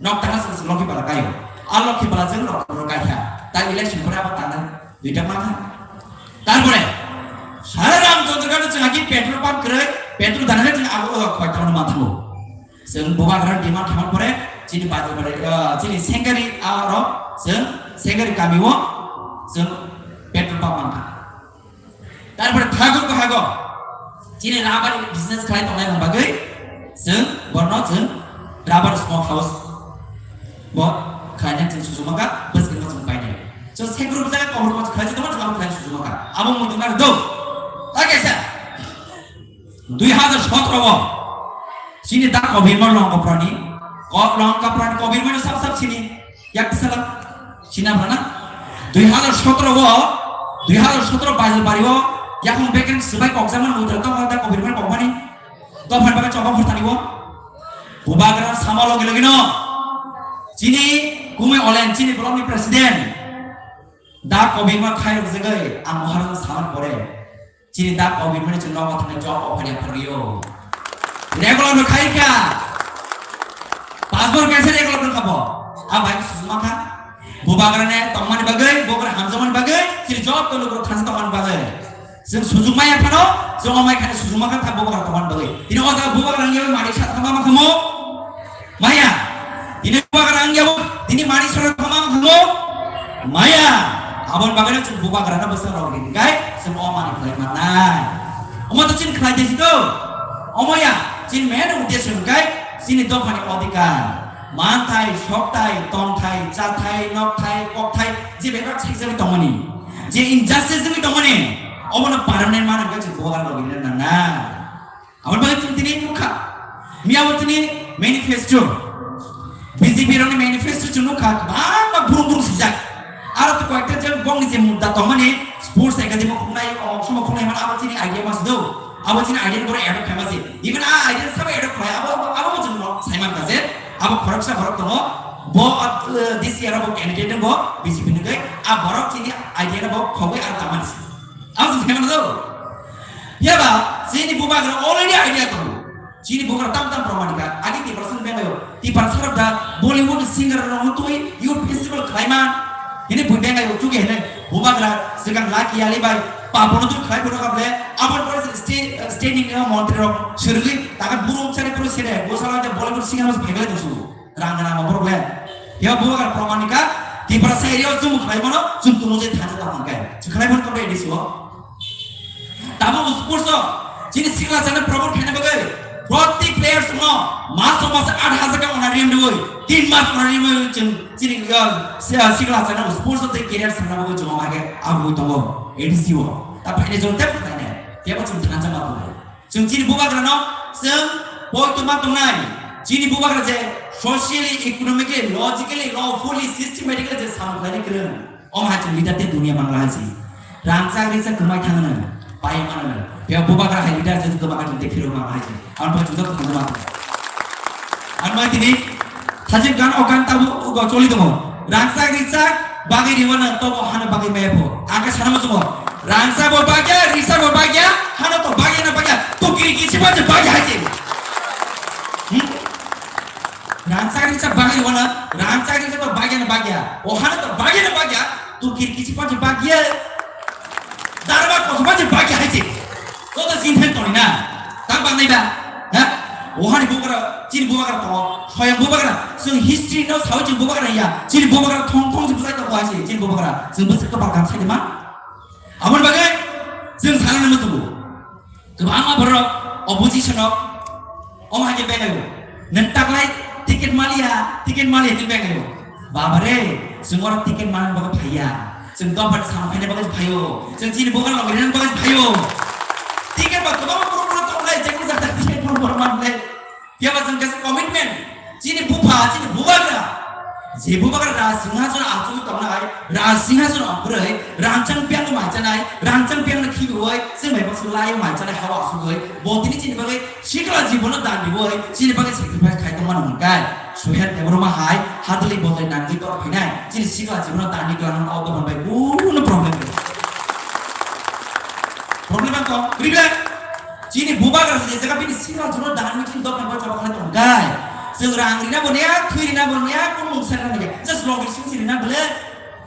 Nok tanga chwng lokhi pala kaio. A lokhi pala chwng roton borok kaikha. Ta election pore abo tanda duita makha. Tarpore sara Ramchandra Ghat chwng haki petrol pump kwrwi, petrol dana chwng abo khoi tangno mathango. Chwng bubagra demand khaimani pore chini bajra bajra, ah, chini sengari aro chwng sengari kamio chwng petrol pump mankha. Tarpore thakur bahago chini rubber business khlai tongnai rok bagwi chwng borno chwng rubber smoke house bo khlaina chwng sujumakha, bwskango chwng painai. So sengari bwskango kobor kobor khlai tongma chwng abo khlai sujumakha. Abo muitu nang do. Agesa. Dui hazar sotro o chini da Kobirma Longkaprani, ko-, Longkaprani Kobirma ni sab sab sini, yak sala sina bana. Dui hazar sotro o, dui hazar sotro Bajalbari o, yakung bekeng sibai kokjaman mutra tong da Kobirma kokmani, dophani baga choba khortani o. Bubagra sama logi logi no, chini Kumui Olen, chini block ni president, da Kobirma khai rok jagoi, ang Maharaj saman pore. Chini da Kobirma ni chwng nogo thangwi job offer ya phariyo. Regular no khai kha. Passport kaisa regular no khabo. A bai sujuma kha. Bubagra ne tongmani bagwi, bubagra hamjakmani bagwi, chini job to lukur thansa tongmani bagwi. Chwng sujuma ya phano, chwng omai khani sujuma kha bubagra tongmani bagwi. Tini o jaga bubagra nang yawi mari sa thama ma khamo. Maya, tini bubagra ang yabo, tini mani sora thamang hango. Maya, abon bagana chwng bubagra na bwsa rok rin kai, chwng o mani khlai mannai. Omo to chini khlai de sito. Omo ya, chini main uddesho hwnkhe, chini dophani odhikar. Manthai, sokthai, tongthai, chathai, nokthai, kokthai, je bebak sijagwi tongmani, je injustice jagwi tongmani, omono permanent mana hwnkhe chwng bubagra rok rin nangnai. Aboni bagwi chwng tini nukha. Miya bo tini manifesto. B J P rokni manifesto chwng nukha, kwbangma burung burung sijak. Aro to koyekta je bongni je mudda tongmani, sports academy khungnai, omok somok khungnai mano, abo chini idea mas do. Abo chini idea ni borok adopt khaima se. Even a idea sabo adopt khlai, abo, abo, abo bo chwng no saiman kha je, abo khoroksa borok tongo. Bo, uh, this year bo candidate bo B J P ni gai, a borok chini idea bo khogoi ar tamani si. Ang sing khema do. Ya ba, chini bubagra already idea tongo. Chini bubagra tam tam promanika, agi ti percent bengayo, ti percent of the Bollywood singer rok tui youth festival khlaima. Ini bui bengayo chuge hene, bubagra segang laki ali bai, papono tu khlai bono kable, abon pore state, state ni montri rok, surgi, takan burung chari puro sere, bosala de Bollywood singer mas bhegale dosu. Rang gana ma borok le. Ya bubagra promanika, Tiprasa area o chum khlai mano, chum tumo je thaja ta mangkai. Chum khlai mano kabo edisi o. Tamo sports o, chini sikla chana promote khaina bagwi, protek players no mas o mas aat hajar ka honorarium doi, tin mas honorarium doi chum chini, uh, si-, uh, sikla chana sports o tei career sana bagwi chum age abu tongo edisi o. Ta phaine jong tep phaine, tebo chum thaja ma tongo. Chwng chini bubagrano chwng poito ma tongnai. Chini bubagra je socially, economically, logically, lawfully, systematically je samung khlaina kwrwng, omo hai chwng leader tei dunia mangla hai si. Rangchak rijak kwmai thangno, pai mano. Phiya bubagra hai leader je kwma kha chwng tei phirok mangla hai si. Ang pai chwng joto thangno ma. Ang bai tini Hajib gan o gan tabu ugo choli tongo. Rangchak rijak bagwi riwana tobo hano bagwi maya pho. Aka sana mo chungo. Rangchak bo bagya, rijak bo bagya, hano to bagya na bagya. To kiri kisi ba je bagya haje. Hmm? Rangchak rijak bagwi riwana, rangchak rijak to bagya na bagya. O hano to bagya na bagya. To kiri kisi ba je bagya. Darba kosma je bagya haje. Joto jinthai toni na. Tang bang nai ba. Ha? Ohani bubagra, chini bubagra to. Soyang bubagra. Sung history no sao chini bubagra ya. Chini bubagra thong thong je bwsai to hai se. Chini bubagra. Sung bwsai to bakam sai ma. Amon bagai. Sung sana nama tu. Kebama borok. Opposition of. Om hake bengai. Nentaklai ticket malia, ticket malia ni bengai. Babare, sung oro ticket manani bagwi phaiya. Chwng dopha ni samung khaina bagwi phaio. Chwng chini bubagra logirina bagwi phaio. Ticket ba kwbangma borok borok tongnai, jekno jata ticket borok borok manle. Phiya ba chwng kaisa commitment. Chini bupha, chini bubagra. Je bubagra Raj Singhason achugwi tongnai, Raj Singhason okroi, rangchang piang mai chanai, rangchang piang na khibiwi, chwng bai baksa lai mai chanai hawa asugwi. Bo tini chini bagwi sikla jibono dan diwi, chini bagwi sacrifice khai tongmani hwnkai. Suhen Debbarma hai hadwlwi bodai nangwi tor phinai, chini sikla jibono tani twlang o dophani bai kunu problem gaya. Problem ang tong, problem. Chini bubagra se jaga bini sikla jibono tani chini dophani bai choba khlai tong kai. Chwng rang rina bo niya, thwi rina bo niya, kun mung sen rina niya. Just logri sing si rina bole.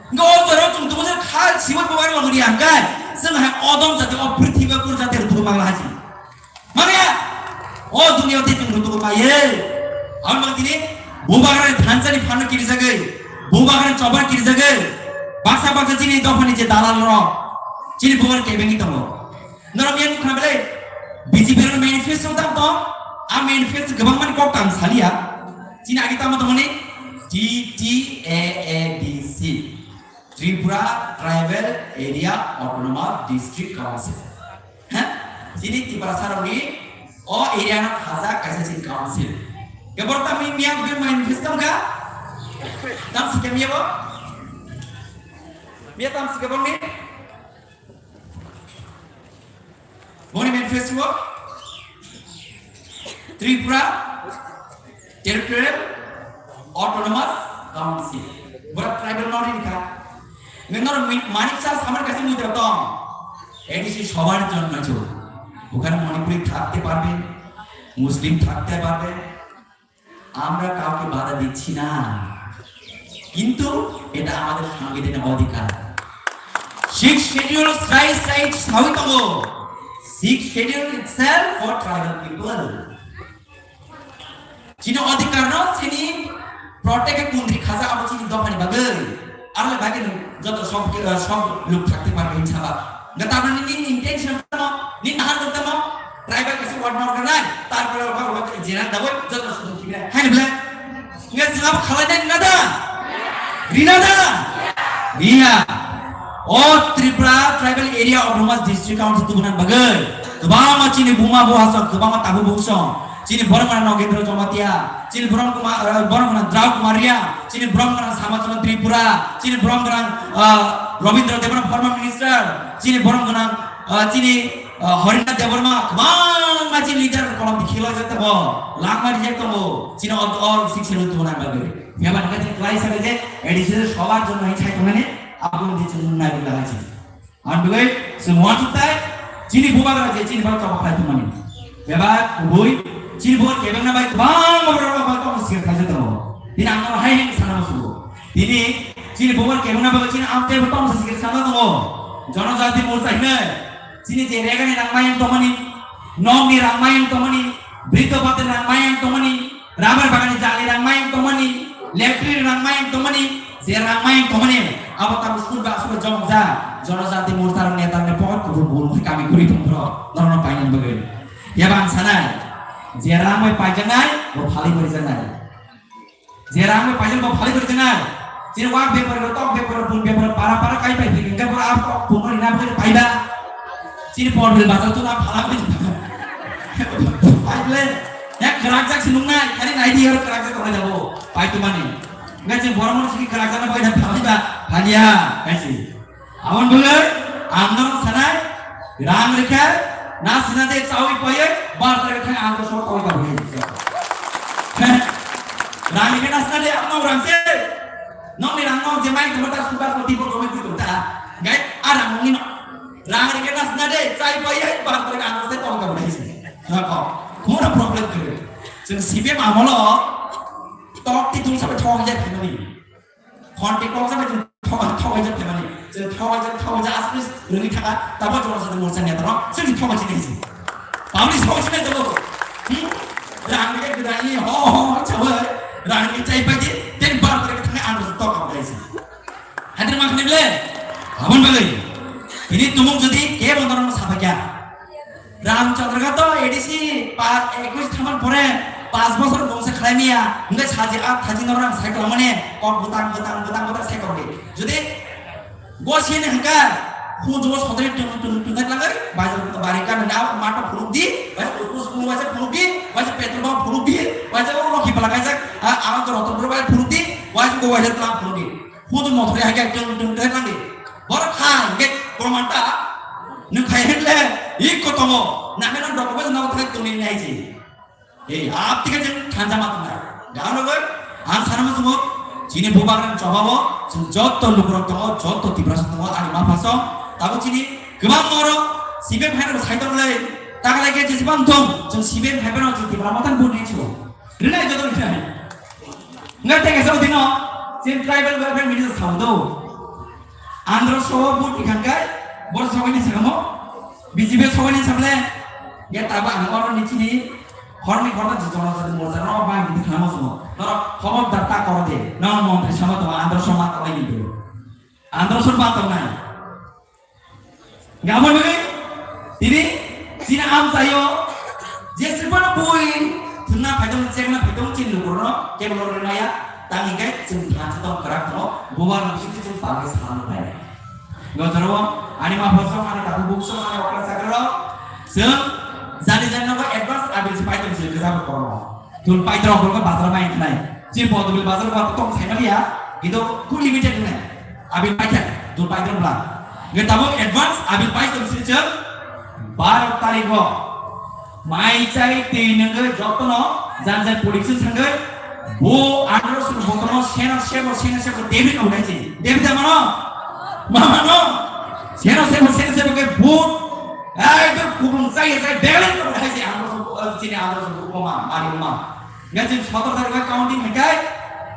Nga o jora chung tumo je kha siwa bubagra logri ang kai. Chwng hai odom jati o prithibi kur jati rw tumo mangla haji. Mangya, o duniya te chwng rutugo maiye. Aboni bagwi tini bubagrani thansani phano kirijagwi, bubagrani chobar kirijagwi, baksa baksa chini dophani je dalal rok, chini bubagrani kebengwi tongo. Norok yang khna belai, B J P rok manifesto tang tong, a manifesto kwbang mani kok tang salia. Chini agi tamo tongmani T T A A D C, Tripura Tribal Area Autonomous District Council. Ha? Chini Tiprasa rokni o area no khajak kaisa chini council. Kebor tamni miya bini manifesto ka? Tam sikhe miya bo? Miya tam sikhe bongni? Boni manifesto bo? Tripura Territorial Autonomous Council. Bora tribal no rin kha. Ngi nor mi-, manik sa samar kasi mudra tong. A D C সবার জন্য। ওখানে মণিপুরি থাকতে পারবে, মুসলিম থাকতে পারবে, আমরা কাউকে বাধা দিচ্ছি না, কিন্তু এটা আমাদের সাংবিধানিক অধিকার। Sixth Schedule, side, side, সাউই তঙ্গ। Sixth Schedule itself for tribal people. Chini অধিকার no, chini protect kundri khaja abo chini dophani bagwi. Arle bagwi no joto sob, sob luk thakte parbe hinsaba. Nga tabra nini intention tamo, nini nahan tamo, tribal kaisa word no organai, tarpore obo obo jena dabo joto sudung thikre. Hai bla. Nga jingabo khalai nai rina da? Rina da? Riya. O Tripura Tribal Area Autonomous District Council tubunan bagwi. Kwbangma chini buma buhasong, kwbangma tabu buhsong. Chini borok gwnang Nogendra Jamatia, chini borok gwnang, eh, borok gwnang Drau Kumar Reang, chini borok gwnang Samachana Tripura, chini borok gwnang, eh, Rabindra Debbarma former minister, chini borok gwnang, eh, chini Ah, Harinath Debbarma, kwbangma chini leader kolom bikhilajak tongo, langma rijak tongo, chini all, all six schedule tubuna bagwi. Phiya ba nokha chini kwlai sakha je A D C sobar jonno hai sai tongmani, aboni chini nai bila hai chini. Ang bagwi chwng uansuk tai, chini bubagra je chini bagwi choba khlai tongmani. Phiya ba kubui, chini bubagra kebengna bai kwbangma borok rok bai tongmani sikir khlaijak tongo. Tini ang no hai hai sana musugo. Tini chini bubagra kebengna bagwi chini amtwi bo tongmani sikir sana tongo. Jonojati Morcha hinwi. Chini je regani rang mayung tongmani, nokni rang mayung tongmani, briddo bhatani rang mayung tongmani, rubber bagani jali rang mayung tongmani, lectrine rang mayung tongmani, je rang mayung tongmani, abo tamo school ba school jom ja, Jonojati Morcha rok neta rok ni pocket kubur kubur kami guri tong bro, norok no painani bagwi. Yaba ang sanai, je rang bai paijaknai, bo phalwi paijaknai. Je rang bai paijak bo phalwi bai chenai. Chini wak bepar ro, tok bepar ro, bun bepar ro, para para kai pai phi, hingke boro ap tok bun ri na bwkhe paiba. Chini por bil bazar tu na phala bai. Pai ble. Ya kerak jak sinung nai, kali nai di yor kerak jak tongnai jabo. Pai tu mani. Ngai chini borok mani sini kerak jak na bai na phalai ba. Phaliya, kaisi. Aboni bagwi ang norok sanai, rang rikha, na sina de chawi paiye, bar tarik thang ang sok tawi ka bui. Rang rikha na sina de ang norok rang se. Nokni rang nok je mai tongma ta suka ko tipo tome kutu ta. Gai, a rang nokni no. Rang rikha na sina de chai paiye, bar tarik ang se tawi ka bui. Sako, kono problem kre. Sing C P M amolo, tok ti tung sabe thong je thang ni. Khonti kok jabai chwng thobai thobai jak phaimani. Chwng thobai jak thobai jak asli rwngwi thaka tabo jora sa mursa nya taro chwng thobai chini hisi. Public thobai chini tabo. Hmm? Rang ni gida ni ho ho ho chabai. Rang ni chai pai di ten bar tar thang ang tok ang dai si. Hadir mang ni ble. Abon balai. Ini tumung jodi ke bondar ma sabak ya. Ramchandra ga to A D C pa ekush thaman pore panch bochor bongsa khlai miya, hwnkhe saji a thaji norok ang sai kwlangmani kok bwtang, bwtang, bwtang, bwtang sai kok di. Jodi gosini hwnkhe khunjugo sodri tung, tung, tung, tung, tung, bai, bari kan na mato phunuk di, bai, us, us, us, bai, phunuk di, bai, petrol pump phunuk di, bai, o roki pala kaijak, a, a, rotonpur bai phunuk di, bai, go bai, tlang phunuk di. Hudu mothori hai kai tung tung tung nang di. Bor khai ge proman ta. Nung khai hen le. Iko tomo. Na me nang dok be na khai tung ni nai ji. Ei, ap tika jeng khanja ma tung nai. Gano goi. Ang sana mo sumo. Chini bubagrang choba bo. Sung jotto lukurok tongo, jotto Tiprasa tongo, ani ma phaso. Tabo chini kwbang moro. Sibem hai no sai tong le. Takale ge jisbang tong. Sung sibem hai no chini Tipra matan bu ni chu. Rinai joto rinai. Ngai teke sa dino, chin tribal welfare minister sa do. Andro so vote ikan kai, bor so ni sagamo, B J P so ni sable. Ya taba ang oro ni chini, khorni khorna jona sa mo sa no ba ni khamo so. Noro khobor dar ta kor de. No montri sama to andro so ma to ni do. Andro so ma to nai. Gabon bagwi tini chini amchaio jeswkmano bui thwngna phaidong, chengna phaidong chini lukurokno kebo lorwi maya, tangwi khe chwng thansa tong kwrak tongo, bubar nang sidi chwng palwi salano bai. Gojoro ani ma bosong, ani tabu buksong, ani okra chakrok chwng jani jani nogo advance abil se paitong se kwcharo kormo. Dul paitro okra bazar bai khnai. Chini Bodobil bazar ba tong saimaliya, kintu khu limited nai. Abil paikha, dul paitro bla. Nge tamo advance abil paitong sini chwng baro tarikh o. Mai chai twi nungwi jotono jan jan prediction sangwi bo andro sunu botono seno sebo seno sebo David no udaisi. David da mano? Ma mano? Seno sebo seno sebo ke vote. Ai to kubung sai sai balance no udaisi andro sunu, chini andro sunu ma mari ma. Nga chwng sotor tarikh bai counting hai kai,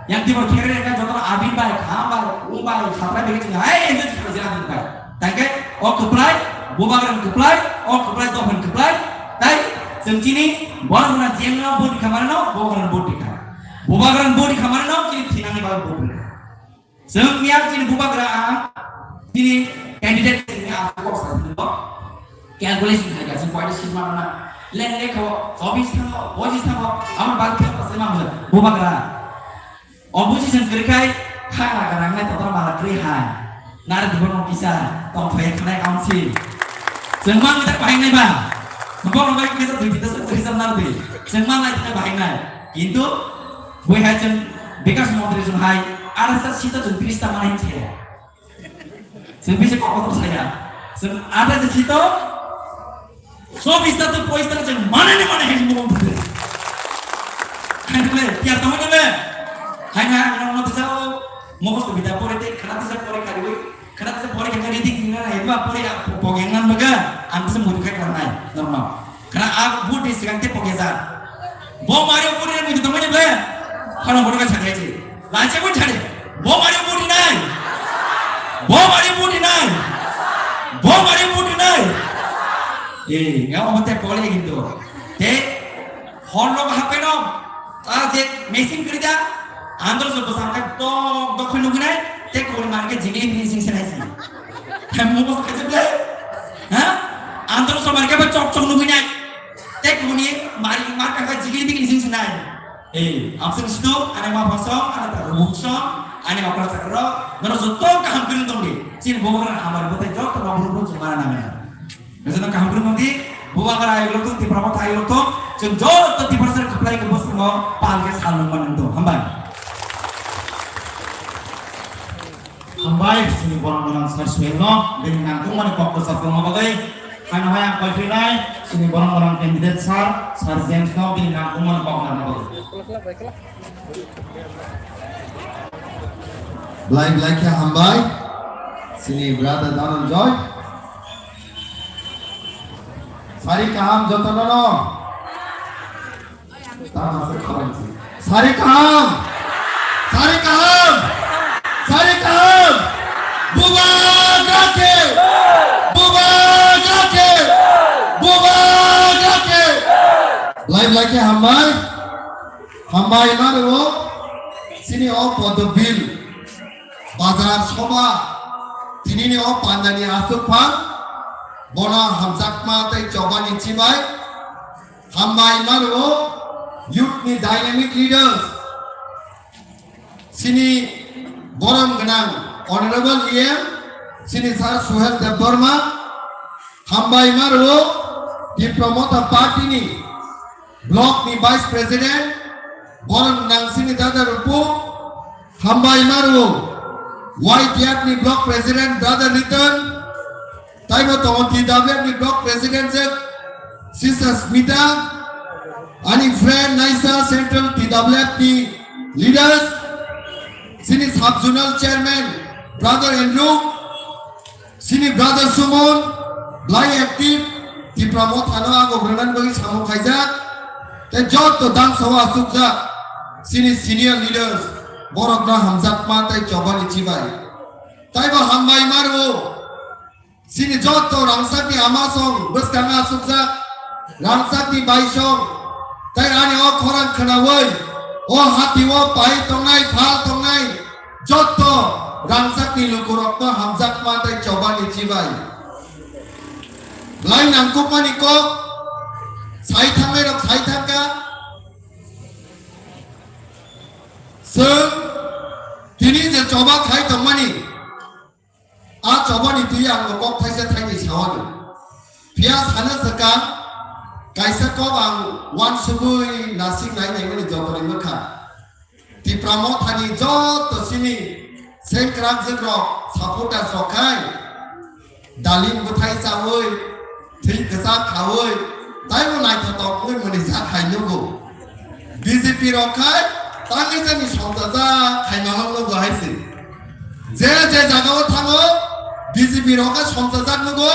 yang tibor khere hai kai, jotono abin bai, kham bai, um bai, satrai bai chwng hai, enjoy chwng jera abin bai. Tai kai, o kwplai, bubagrang kwplai, o kwplai, dophani kwplai, tai chwng chini, borok na jengno vote kha mano, bubagrang vote kha. Bubagrang vote kha mano, chini thinani bai vote kha. Chwng miya chini bubagra ang chini candidate chini aswk kok sa thwngwi calculation khai ka chwng koita seat mano na leng leng kho chobis thango pojis thango amo bang thang pasai ma bubagra opposition kwrwi khai kha ra ka rang nai totra mala kwrwi hai nar dibo no kisa tong thai khanai council chwng mang tak bahai nai ba bong bai kisa dui tinta sa kwrwi sa nar di chwng mang nai tak bahai nai kintu Bui hai chwng Bikas Montri chwng hai, athas ta sito chwng tris ta manai hinse. Chwng bisi kok kotor saya. Chwng athas ta sito, Chobis ta tu pois ta cheng mane ne mane hei mo bute. Hai le, tiar ta mo le. Hai na, na mo ta sao. Mo ko subida pore te, khana ta sa pore kari wi. Khana ta sa pore kari ti kina na, eba pore ya, po gen nan baga. Ang ta sa mo kai kar nai, normal. Khana a bu di sigang te poke sa. Bo mari bu di ni to mo le. Khana bo ka chha kai chi. Lache bo chhare. Bo mari budi nai. Bo mari budi nai. Bo mari budi nai. Eh, nga omo te pole ginto. Te hor log hape no. Ta je machine kri da. Andro so bosang ka dok dok khoi nugi nai. Te kol mar ke jigli finishing se nai si. Hem mo bos ka je ble. Ha? Andro so mar ke ba chok chok nugi nai. Te kuni mari mar ka jigli finishing se nai. Eh, abseng sido, ane ma pasong, ane ta rubuk song, ane okra sakro, nono joto kaham kiri tong di. Chini bobo kana hamar botai joto ma buru buru chuma na na. Nasa na kaham kiri tong di, bobo kana ayo tong, tipra mata ayo tong, chun joto tipra ser kaplai ke bos mo, pal ke salung manang tong. Hambai. Hambai, sini borok gwnang sir Suhel no, bini nangkukmani kok kwchak tongma bagwi. Haino hai ang koi phinai, sini borok gwnang candidate sir, sir James no, bini nangkukmani kok narma bagwi. Belai belai khe hambai, sini brother Dhananjoy. Sari kaham jotono no. Tama se khabainsi. Sari kaham! Sari kaham! Sari kaham! Bubagra khe! Bubagra khe! Bubagra khe! Belai belai khe hambai. Hambai mano sini o Podobil Bazar Soba tinini o pandani aswk phan bono hamjakma tei chobani chibai. Hambai mano youth ni dynamic leaders, sini borom gwnang Honorable E M, sini Sir Suhel Debbarma. Hambai mano Tipra Motha Party ni block ni vice president, borom gwnang sini dada Rupu. Hambai mano Y T F ni block president brother Ritan. Taibo tongo T W F ni block president je Sister Smita, ani friend Naisa Central T W F ni leaders, sini sub zonal chairman brother Andrew, sini brother Sumon, belai active, Tipra Motha no ago gwnang bagwi samung khaijak, tei joto dangsa o achukjak, sini senior leaders, borok no hamjakma tei chobani chibai. Taibo hambai mano. Sini joto rangchakni ama song bwskango achukjak, rangchakni bai song, tei ani o khorang khwnaui, o hati o pai tongnai, phal tongnai, joto rangchakni lukurokno hamjakma tei chobani chibai. Belai nangkukmani kok, sai thangnai rok sai thangkha. Chwng tini je choba khai tongmani, a chobani twi ang kok thaisa thaini sawani. Phiya sana swkang, kaisa kok ang uansugwi nasing nai naimani jotoni mwkha. Tipra Mothani joto sini sengkrak jwkrok supporters rok khai dalim bwthai chaui, thwi kwchak khaui, taibo naithotok wngwi mwnwi jak khai nugo. B J P rok khai tangwi jani songchajak khai manok nugo hai se. Je je jagao thango, B J P rok khe songchajak nugo,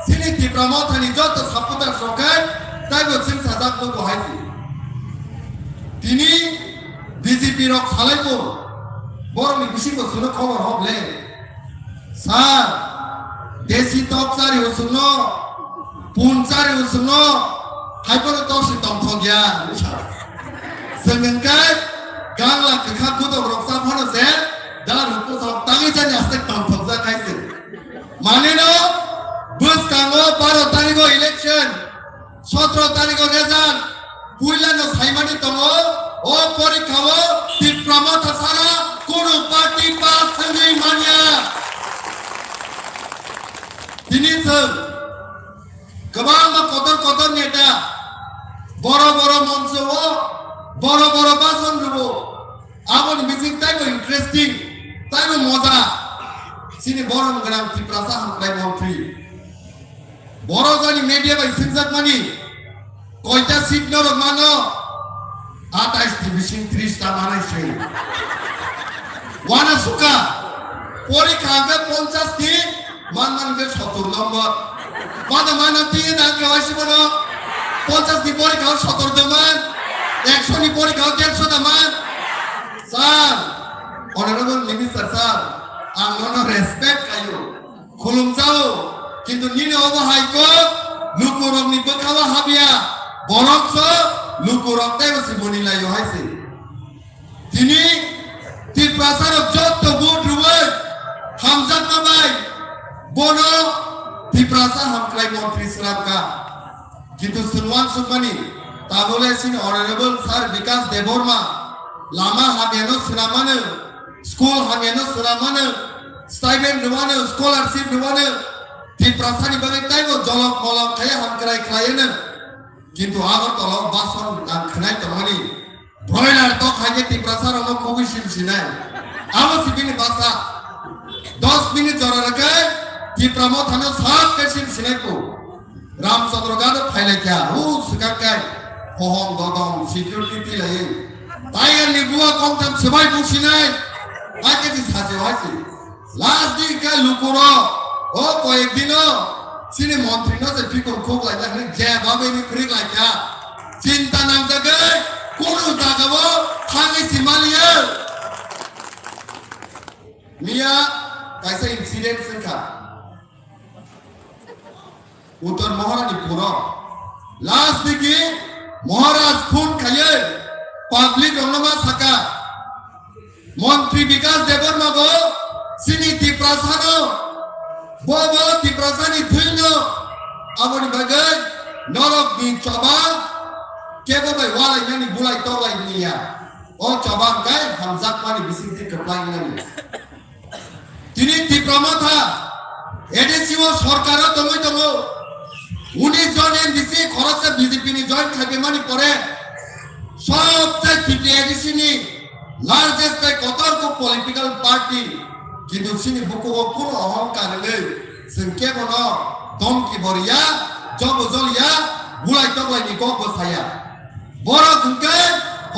sini Tipra Mothani joto supporters rok khe taibo chwngsajak nugo hai se. Tini B J P rok salai bo, borokni bisingo chwngno khobor hok le. Sir, desi tok chari usungno, pun chari usungno, hai phano tok si tongthok ya. Chwng hwnkhe gangla kwkhak gutok rok cha phano se, da rupo sok tangwi chani aste tongthok jak hai se. Manino bwskango baro tarikho election, sotro tarikho result, puilano saimani tongo, o porikha o Tipra Motha sara kunu party pass wngwi manya. Tini chwng kwbangma kotor kotor neta, boro boro moncho o boro boro bason rwo, aboni bising taibo interesting, taibo moja, chini borom gwnang Tiprasa hamkrai montri. Borok jani media bai singjakmani koita seat norok mano? Atais ni bising tris ta manai se. Wana suka. Porikha hwnkhe ponchas ni, man man hwnkhe sotor number. Mano mano tini nang khe waisi bono ponchas ni porikha o sotor dengman, ekso ni porikha o derso da man. Sir, Honorable Minister sir, ang nono respect khayo. Khulumjao, kintu nini obo hai kok lukurokni bwkhao habya, borokso lukurok teibo se mwnwi laio hai se. Tini Tiprasarok jotto vote rwui hamjakma bai bono Tiprasa hamkrai montri swnamkha. Kintu chwng uansukmani, tabole chini Honorable Sir Bikas Debbarma lama hamyano swnamano, school hamyano swnamano, stipend rwmano, scholarship rwmano, Tiprasani bagwi taibo jolok molok khaiya hamkrai khlaiano. Kintu Agartala o bason ang khwnai tongmani, broiler tok hai khe Tiprasa rokno kubui sil sinai. Abo si bini basa. Dos minute jora rwkhe Tipra Mothano sak khe sil sinai ko. Ramchandra Gado phailai kha, hu swkang kai, pohom dodom, security tilai. Tiger ni bua kongtham swbai businai, hakhe di sajo hai si. Last din kai lukuro, o koyek dino, chini montri no se pikon khuk lai jak ni, je babe ni krik lai kha. Chinta nang jagoi, kunu jaga o, thangwi si maliya. Miya, kaisa incident se kha. Uttor Maharani puro. Last digi Maharaj phone khaiye public rokno ma saka. Montri Bikas Debbarma bo chini Tiprasano, bo bo Tiprasani thwino aboni bagwi norokni choba kebo bai walainani bulai toklai niya. O choba hwnkhe hamjakmani bisingtwi kwplai wngnani. Tini Tipra Motha A D C o sorkar o tongwi tongo. Unis jon M D C khoroksa B J P ni join khaiphaimani pore sobse T T A D C ni largest tei kotor kuk political party. Kintu chini bukugo kunu ohongkar wngwi chwng kebono domki bo riya, jobo joliya, bulai toklaini kok bo saya. Borok hwnkhe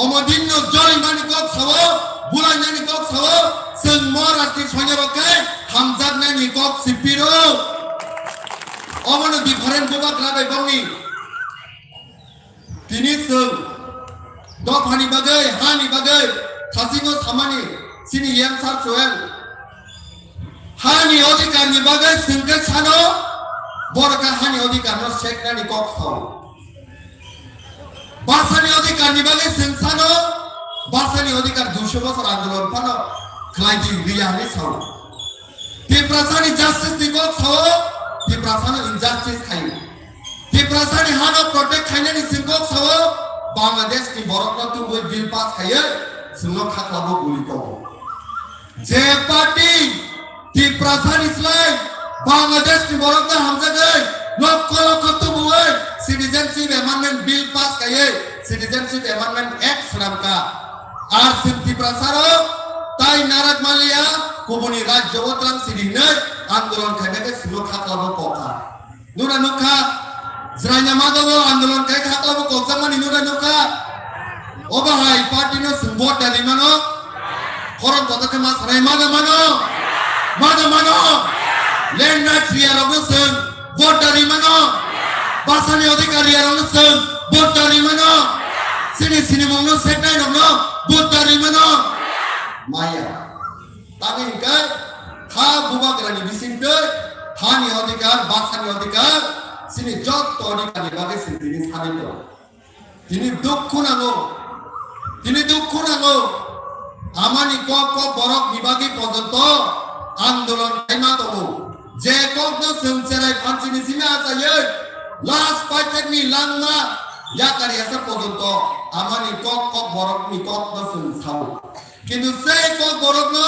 homodinno jolimani kok sao, bulainani kok sao, chwng Maharashtra soinorok khe hamjaknani kok si piro. Omono different bubagra bai bongni. Tini chwng dophani bagwi, hani bagwi thasingo samani chini Yang Sar Soel. Hani odhikarni bagwi chwng khe sano, borok khe hani odhikarno seknani kok sao. Bwsani odhikarni bagwi chwng sano, bwsani odhikar duiso bosor andolon phano khlai di riya hinwi sao. Tiprasani justice ni kok sao, Tiprasano injustice khaio. Tiprasani hano protect khainani chwng kok sao, Bangladesh ni borokno tubui bill pass khaiwi chwngno khaklabo guli tongo. Je party Tiprasani slai Bangladesh ni borokno hamjagwi lokho lokho tubuwi Citizenship Amendment Bill pass khaiwi Citizenship Amendment Act swnamkha. Ar chwng Tiprasarok tai narak manliya, kubuni rajyo o twlang sidi hinwi andolon khainai khe chwngno khaklabo kokha. Nuna nukha, Jraina Madhobo andolon kai khaklabo kokjakmani nuna nukha. Obo hai party no chwng vote da rimano. Khorang kotor khe ma sanai mada mano. Mada mano. Land rights riya rokno chwng vote da rimano. Bwsani odhikar riya rokno chwng vote da rimano. Chini sinimungno seknai rokno vote da rimano. Maya. Tamni hwnkhe ha bubagrani bisingtwi hani odhikar, bwsani odhikar, chini jotto odhikarni bagwi chwng tini sanwi tongo. Tini dukhu nango, tini dukhu nango. Amani kok kok borokni bagwi pojonto andolon khaima tongo. Je kokno chwng cherai phanchini simi achaiwi last paithakni langma yakar yasa pojonto amani kok kok borokni kokno chwng sao. Kintu sei kok borokno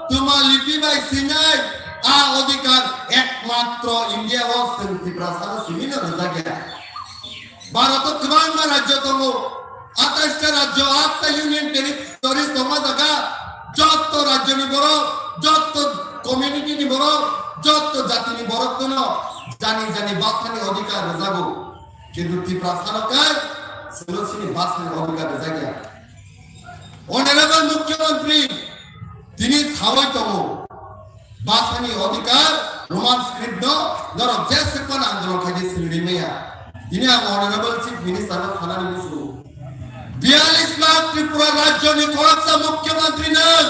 twma lipi bai swinai a odhikar ekmatro India o chwng Tiprasano simi no rwjakya. Bharat o kwbangma rajyo tongo, atais ta rajyo, atta union territories tongma jaga, jotto rajyoni borok, jotto community ni borok, jotto jati ni borok no jani jani basani odhikar rwjago. Kintu Tiprasa no kai, chwngno chini basani odhikar rwjakya. Honorable Mukhyamantri, tini sawi tongo, basani odhikar, Roman script no norok je swkmani andolon khaidi swrwngwi maya. Tini ang Honorable Chief Minister no sanani muchungo. Biyalish lakh Tripura rajyoni khoroksa Mukhyamantri nwng.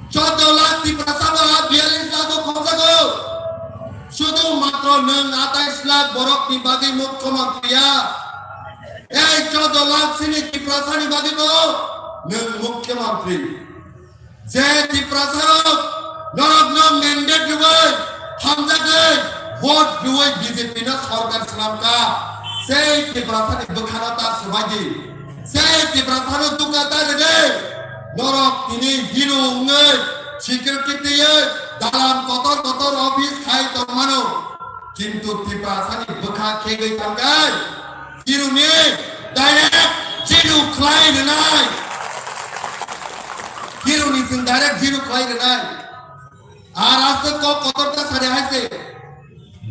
Choddo lakh Tiprasa no a biyalish lakh o khorokjago. Sudu matro nwng atais lakh borokni bagwi Mukhyamantri ya. Ei choddo lakh chini Tiprasani bagwi bo nwng Mukhyamantri. Je Tiprasarok norokno mandate rwui, hamjakgwi vote rwui B J P no sorkar swnamkha, sei Tiprasani bwkhano ta swbaidi, sei Tiprasano dukha ta rwdi. Norok tini hero wngwi security twiwi dalam kotor kotor office khai tongmano, kintu Tiprasani bwkha khegwi thangkhai. Hironi direct jiru khlai rwnai. Hironi chwng direct jiru khlai rwnai. Ar aswk kok kotor ta sari hai se.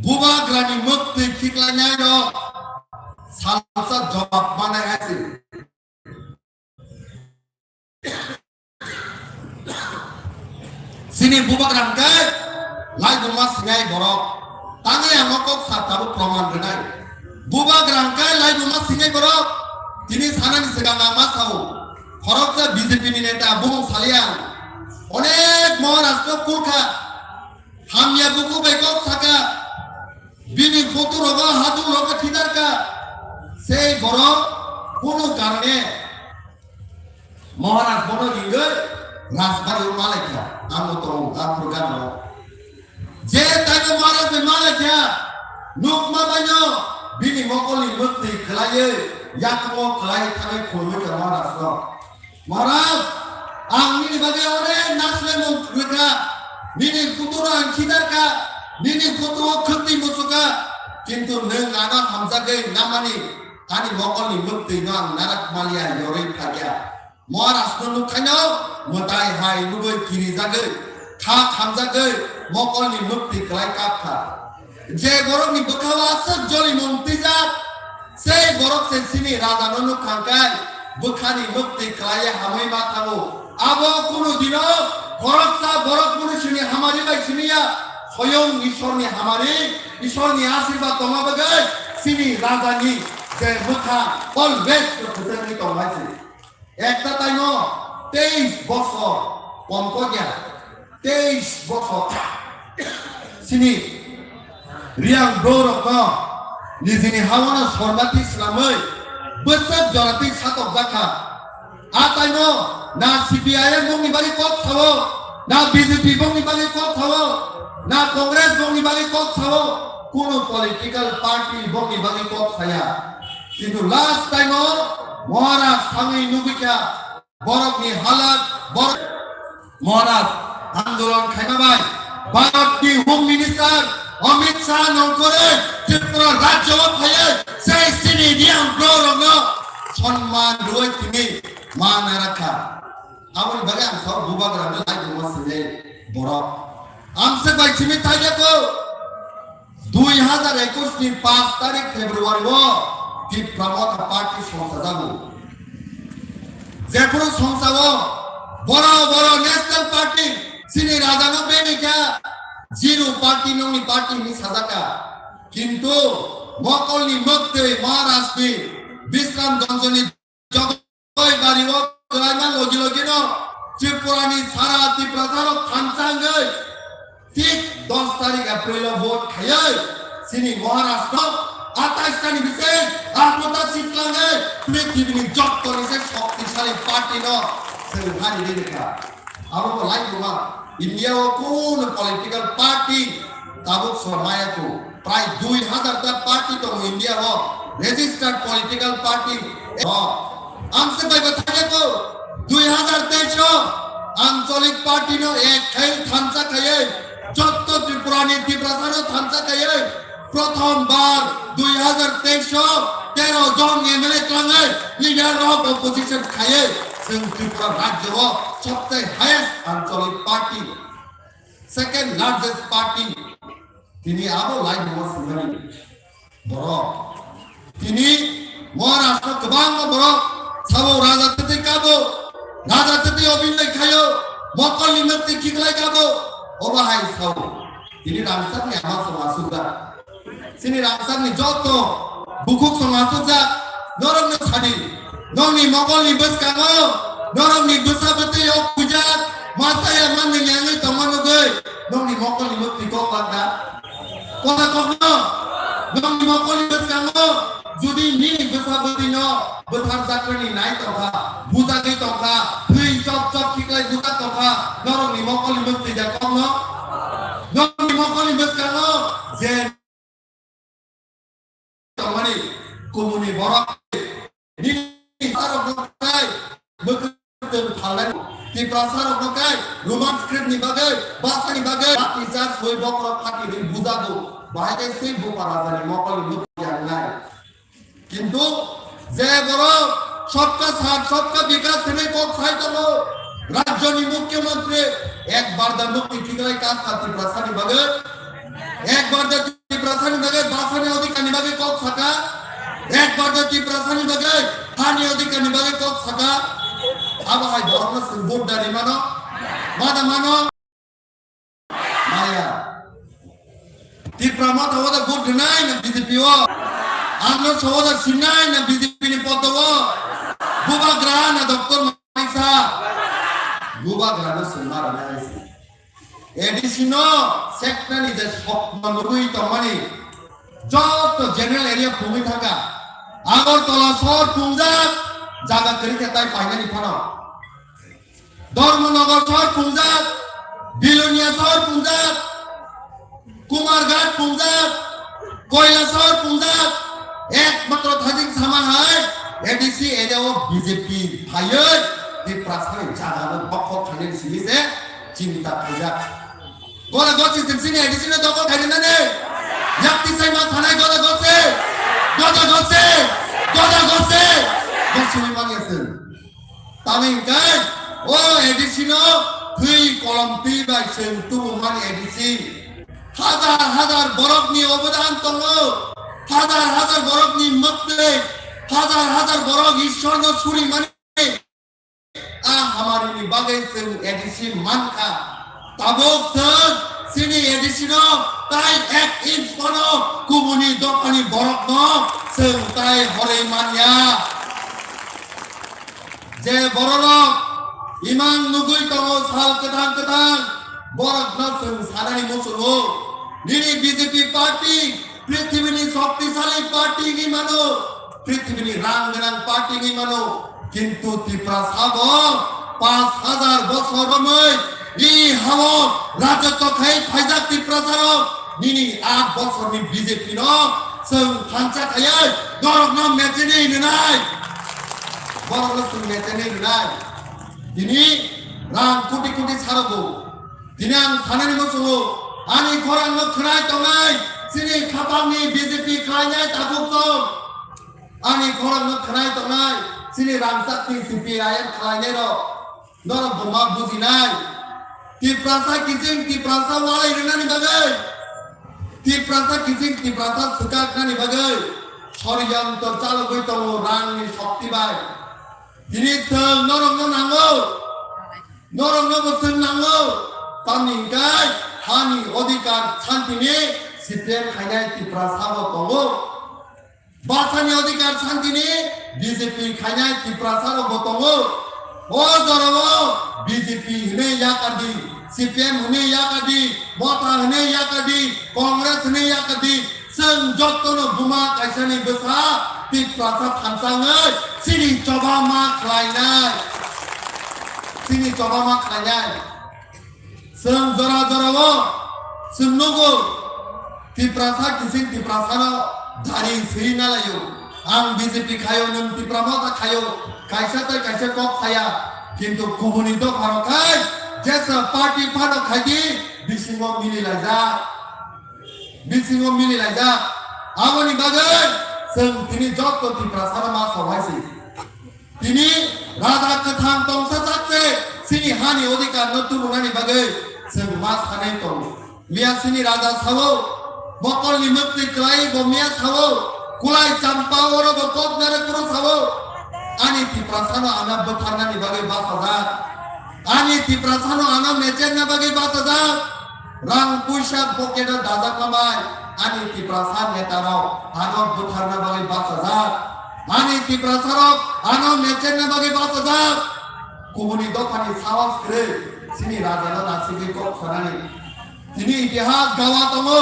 Bubagrani mwktwi khiklainai rok salsa jawab manai hai se. Chini bubagra hwnkhe laibuma sinai borok. Tangwi ang o kok sa tabuk proman rwnai. Bubagra hwnkhe laibuma sinai borok. Tini sanani swkang ang ma sao. Khoroksa B J P ni neta bumung saliya. Onek Maharashtra kulkha. Hamya buku bai kok saka. Bini photo rogo hadu rogo thidarka. Sei borok kunu karone Maharaj bono ringwi rajbari o malaikha, amo tongo, a phurgano. Je taino Maharaj bai malaikha, nukma baino bini mokolni mwktwi kwlaiwi, yakungo kwlai thangwi khulumwikha Maharaj no. Maharaj, ang nini bagwi onek nasilai mung rwkha, nini photo no ang khidarkha, nini photo o khwtwi muchukha, kintu nwng ano hamjagwi namani ani mokolni mwktwi no ang narak maliya yorwi phakya. Maharaj no nukhaino mwtai hai nugwi kirijagwi, kha khamjagwi mokolni mwktwi kwlai kapkha. Je borokni bwkhao aswk jolimung twijak, sei borok se chini rajano nukha hwnkhe bwkhani mwktwi kwlaiwi hamwi ma thango. Abo kunu dino khoroksa borok munisini hamari bai siniya, soyong Ishorni hamari, Ishorni asirwad tongma bagwi chini rajani je bwkha always kwthwngwi tongmai se. Ekta taino teis bosor, kom kokya, teis bosor. Chini Reang bro rokno nijini hawano sormati swnamwi bwswk joratwi satokjakha. A taino na C P I M bongni bagwi kok sao, na B J P bongni bagwi kok sao, na Congress bongni bagwi kok sao, kunu political party bongni bagwi kok saya. Kintu last time o Maharaj thangwi nugwi kha borokni halat, borok Maharaj andolon khaima bai Bharatni Home Minister Amit Shah nongkhorwi Tripura rajyo o phaiwi sei chini Reang bro rokno sonman rwui tini ma narakha. Aboni bagwi ang sao bubagrano laibuma sini borok. Amswk bai simi thaijako. Dui hazar ekush ni paanch tarik February o Tipra Motha Party songsajago. Jephuru songsao boro boro National Party chini rajano beni kha, Zero Party nongni party hinwi sajaka. Kintu mokolni mwktwi Maharashtra ni Bisramganjni Jogoi bari o kwlaima logi logi no Tripura ni sara Tiprasa rok thansa wngwi thik dos tarik April o vote khaiwi chini Maharashtra atais ta ni bising athro ta seat twlangwi prithibi ni jotto ni se shoktisali party no chwng hari ri rwkha. Abo bo lai buma India o kunu political party tabuk so maya ko. Prai dui hazar ta party tongo India o, registered political party. O, ang se bai bathai ko, dui hazar teis o, Anchalik party no ek khai thansa khaiwi, jotto Tripura ni Tiprasa no thansa khaiwi, prothom bar dui hazar teis o tero jon M L A twlangwi leader of opposition khaiwi, chwng Tripura rajyo o sobse highest Anchalik party. second largest party. Tini abo lai no swngnani borok. Tini Maharashtra kwbangma borok sabo Raja Tete kabo, Raja Tete obinai khayo, mokolni mukti khiklai kabo, obo hai sao. Tini rangchakni ama song asukjak. Chini rangchakni joto bukhuk song asukjak, norokno sadi. Nokni mokolni bwskango, norokni bwsa bwtwi o kujak, masaya manwi yangwi tongma nugwi, nokni mokolni mukti kok bakda. Kota kokno, nokni mokolni bwskango, judi nini bwsa bwtwino bwthar jakrani nai tongkha, bujagwi tongkha, thwi chop chop khiklai bujak tongkha, norokni mokolni mukti da kokno? Nokni mokolni bwskango je tongmani kumuni borok nini sarokno kai mwkhwtwng phalnai. Tiprasarokno kai Roman script ni bagwi, bhasha ni bagwi, lati char soi bokhorok phati ri bujago. Bahai khe swi bupa rajani mokolni mukti yangnai. Kintu je borok sabka saath, sabka bikas hinwi kok sai tongo, rajyoni mukhyamantri ekbar da mukti khiklai kha Tiprasani bagwi, ekbar da Tiprasani bagwi bhashani odhikarni bagwi kok saka, ekbar da Tiprasani bagwi hani odhikarni bagwi kok saka, abo hai borokno chwng vote da rimano, ma da mano? Maya. Tipra Motha o da vote rwnai na B J P o? Arnotha o da sinai na B J P ni poto o? Bubagra na Doctor Manik Saha? Bubagra no sinma rwnai si. A D C no seknani je sopno nugwi tongmani joto general area phungwi thangkha. Agartala sohor phungjak, jaga kwrwi khe tai painani phano. Dharmanagar sohor phungjak, Bilonia sohor phungjak, Kumarghat phungjak, Koilasahar phungjak, ekmatro thajing sama hai A D C area o B J P phaiwi Tiprasani jaga no bokhok khainani simi se chinta khaijak. Goda gosi chwng chini A D C no dokhol khainani, yakti sai ma thanai goda gosi, goda gosi, goda gosi, gosi manya chwng. Tamni hwnkhe o A D C no thwi kolom twi bai chwng tubumani A D C. Hazar hazar borokni obodan tongo, hazar hazar borokni mwktwi, hazar hazar borok Ishwarno surimani a hamarini bagwi chwng A D C mankha. Tabuk chwng chini A D C no tai ek inch phano kubuni dophani borokno chwng tai horwi manya. Je bororok imang nugwi tongo sal kwthang kwthang, borokno chwng sanani muchungo. Nini B J P party prithibini shoktisali party wngwi mano, prithibini rang gwnang party wngwi mano, kintu Tiprasa bo panch hajar bochor romwi i hao rajotw khai phaijak Tiprasarok nini aat bochorni B J P no chwng thansa khaiwi norokno mechenwi rwnai, borokno chwng mechenwi rwnai. Tini rang koti koti sarogo. Tini ang sanani muchungo, ani khorangno khwnai tongnai chini khapangni B J P khlainai tabuk tong. Ani khorangno khwnai tongnai chini rangchakni C P I M khlainairok. Norok bo ma bujinai. Tiprasa kiching Tiprasa walai rwnani bagwi, Tiprasa kiching Tiprasa swkaknani bagwi soriyantor chalogwi tongo rangni shokti bai. Tini chwng norokno nango, norokno bo chwng nango. Tamni hwnkhe hani odhikar santini C P M khainai Tiprasa bo tongo. Bhashani odhikar santini B J P khainai Tiprasa rok bo tongo. O jorao B J P hwnwi yakardi, C P M hwnwi yakardi, Motha hwnwi yakardi, Congress hwnwi yakardi, chwng jotono buma kaisani bwsa Tiprasa thansa wngwi chini choba ma khlainai, chini choba ma khlainai. Chwng jora jorao chwng nugo, Tiprasa kiching Tiprasano dari swi nalaio. Ang B J P khaio, nwng Tipra Motha khaio, kaisa tei kaisa kok saya. Kintu kubuni dopharok khai jesa party phano khaidi bisingo mili laijak. Bisingo mili laijak. Aboni bagwi chwng tini joto Tiprasano ma sawai si. Tini raja kwthang tongsa sak se chini hani odhikar no tubunani bagwi Chwng ma sanai tongo. Miya sini raja sao, bokolni mwktwi kwlai bo miya sao, kulai champa oro bo kok nare kuro sao. Ani Tiprasano ano bwtharnani bagwi bachajak. Ani Tiprasano ano mechenna bagwi bachajak. Rang puisa pocket o dajak lamai. Ani Tiprasa netarok ano bwtharna bagwi bachajak. Ani Tiprasarok ano mechenna bagwi bachajak. Kubuni dophani sahos kwrwi sini rajano nasigwi kok sanani. Tini itihas gawa tongo,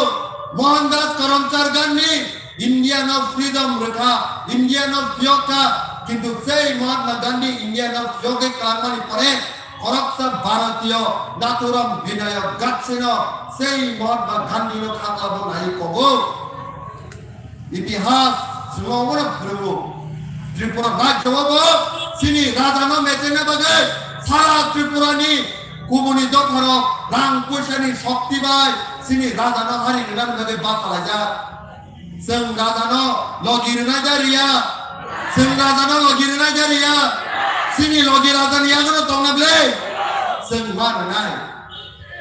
Mohandas Karamchand Gandhi India no freedom rwkha, India no phiyokha, kintu sei Mahatma Gandhi India no phiyogwi kwlangmani pore khoroksa Bharatiyo Nathuram Binayak Godse no sei Mahatma Gandhi no kha kabo nai kogo. Itihas swngo obono phwrwngo. Tripura rajyo o bo chini raja no mechenna bagwi sara Tripura ni kubuni dopha rok rang puisa ni shokti bai chini raja no hari rwnani bagwi bachalaijak. Chwng raja no logi rwna jariya. Chwng raja no logi rwna jariya. Chini logi raja ni yago no tongna ble. Chwng ma rwnai.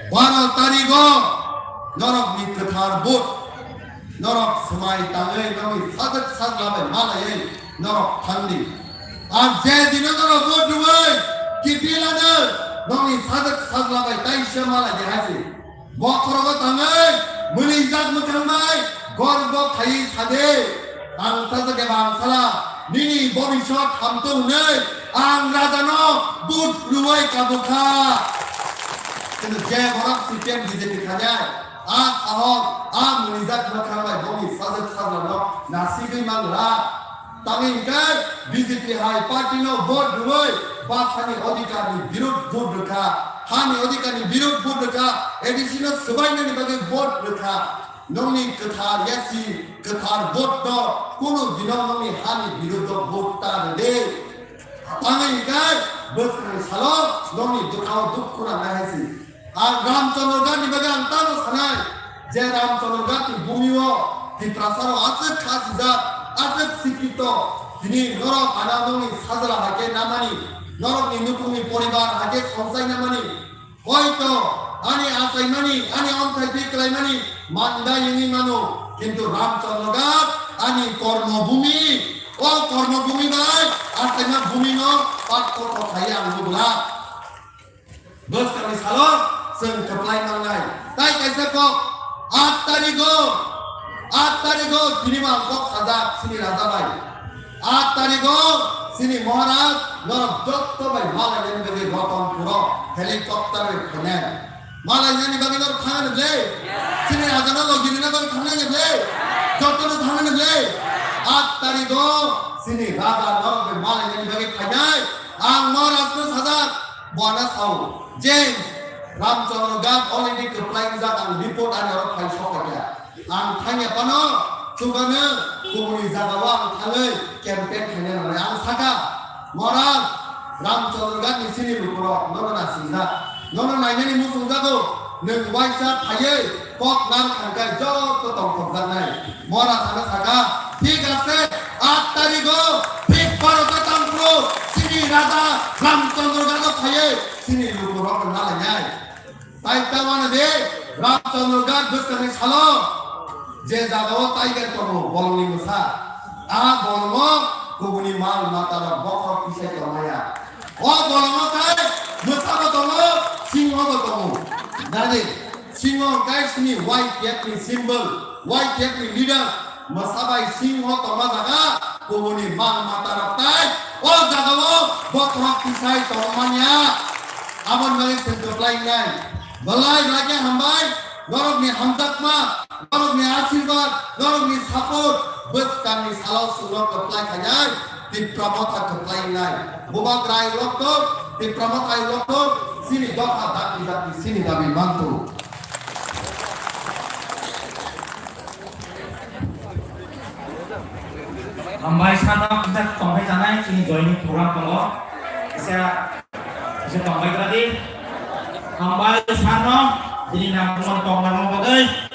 Baro tarigo norok ni kwthar vote. Norok swmai tangwi nokni sajwk sajla bai malaiwi norok thangdi. Ar je dino norok vote rwui kiphilano nokni sajwk sajla bai taisa malai di hai se. Bokhorogo tangwi mwnwijak mwkhang bai gorbo khaiwi sadi, "Ang sajwk eba ang sala, nini bobiswt hamtwk hwnwi ang rajano vote rwui kabukha." Kintu je borok C P M B J P khainai, a sahok, a mwnwijak mwkhang bai bongni sajwk sajlano nasigwi mangra. Tamni hwnkhe B J P hai party no vote rwui bathani odhikar ni birud vote rwkha, hani odhikar ni birud vote rwkha, A D C no swbainani bagwi vote rwkha. Nokni kwthar yasi, kwthar vote no kunu dino nokni hani birud o vote ta rwdi. Tamni hwnkhe bwskangni salo nokni bwkhao dukhu nangnai hai se. Ang Ramchandra Ghat ni bagwi ang tamo sanai, je Ramchandra Ghat ni bumi o Tiprasa rok aswk kha sijak, aswk sikito, tini norok ano nokni sajla hai khe namani, norokni nukhungni poribar hai khe songchai namani, hoito ani achaimani, ani omthai twi kwlaimani manda yungwi mano, kintu Ramchandra Ghat ani kormo bumi, o kormo bumi bai achaima bumi no pathor kok khai ang lubla. Bwskangni salo chwng kwplai mangnai. Tai kaisa kok, aat tarigo, aat tarigo tini bo ang kok sajak chini raja bai. Aat tarigo chini Maharaj norok jotto bai malainani bagwi Ratanpuro helicopter bai phainai. Malainani bagwi norok thangnani ble? Chini rajano logi rwna bagwi thangnani ble? Jottono thangnani ble? Aat tarigo chini raja norok bai malainani bagwi phainai. Ang Maharajno sajak. Buana sao, James, Ramchandra Ghat already kwplai wngjak, ang report ani oro phai sok kha. Ang thangya phano chubano kubuni jagao ang thangwi campaign khaina nangnai. Ang sakha, Maharaj, Ramchandra Ghat ni chini lukurok nono nasingjak, nono nainani muchungjago, nwng waisa phaiwi kok nar thangkhe joto tongthokjaknai. Mora thangna sakha, "Thik ase, aat tarigo thik Bharat Tamphru chini raja Ramchandra Ghat phaiwi chini lukurokno nalainai." Tai tamano de Ramchandra Ghat bwskangni salo je jagao tiger tongo, bolongni mwsa, a bolongo kubuni mal matarok bokhok tisai tongmaya. O bolongo tai mwsabo tongo, singhobo tongo. Nadi, singho hwnkhe chini Y P F ni symbol, Y P F ni leader, mwsa bai singho tongma jaga, kubuni mal matarok tai o jagao bokhok tisai tongmanya. Aboni bagwi chwng kwplai wngnai. Belai belai khe hambai, norokni hamjakma, norokni asirwad, norokni support, bwskangni salo chwngno kwplai khainai, Tipra Motha kwplai wngnai. Bubagra ai lokto, Tipra Motha ai lokto, chini dopha dati dati chini dabi mantu. Hambai sano kisa tongphai janai chini joining program tongo. Kisa, kisa tongphai gradi. Hambai sano chini nang tongma bagwi.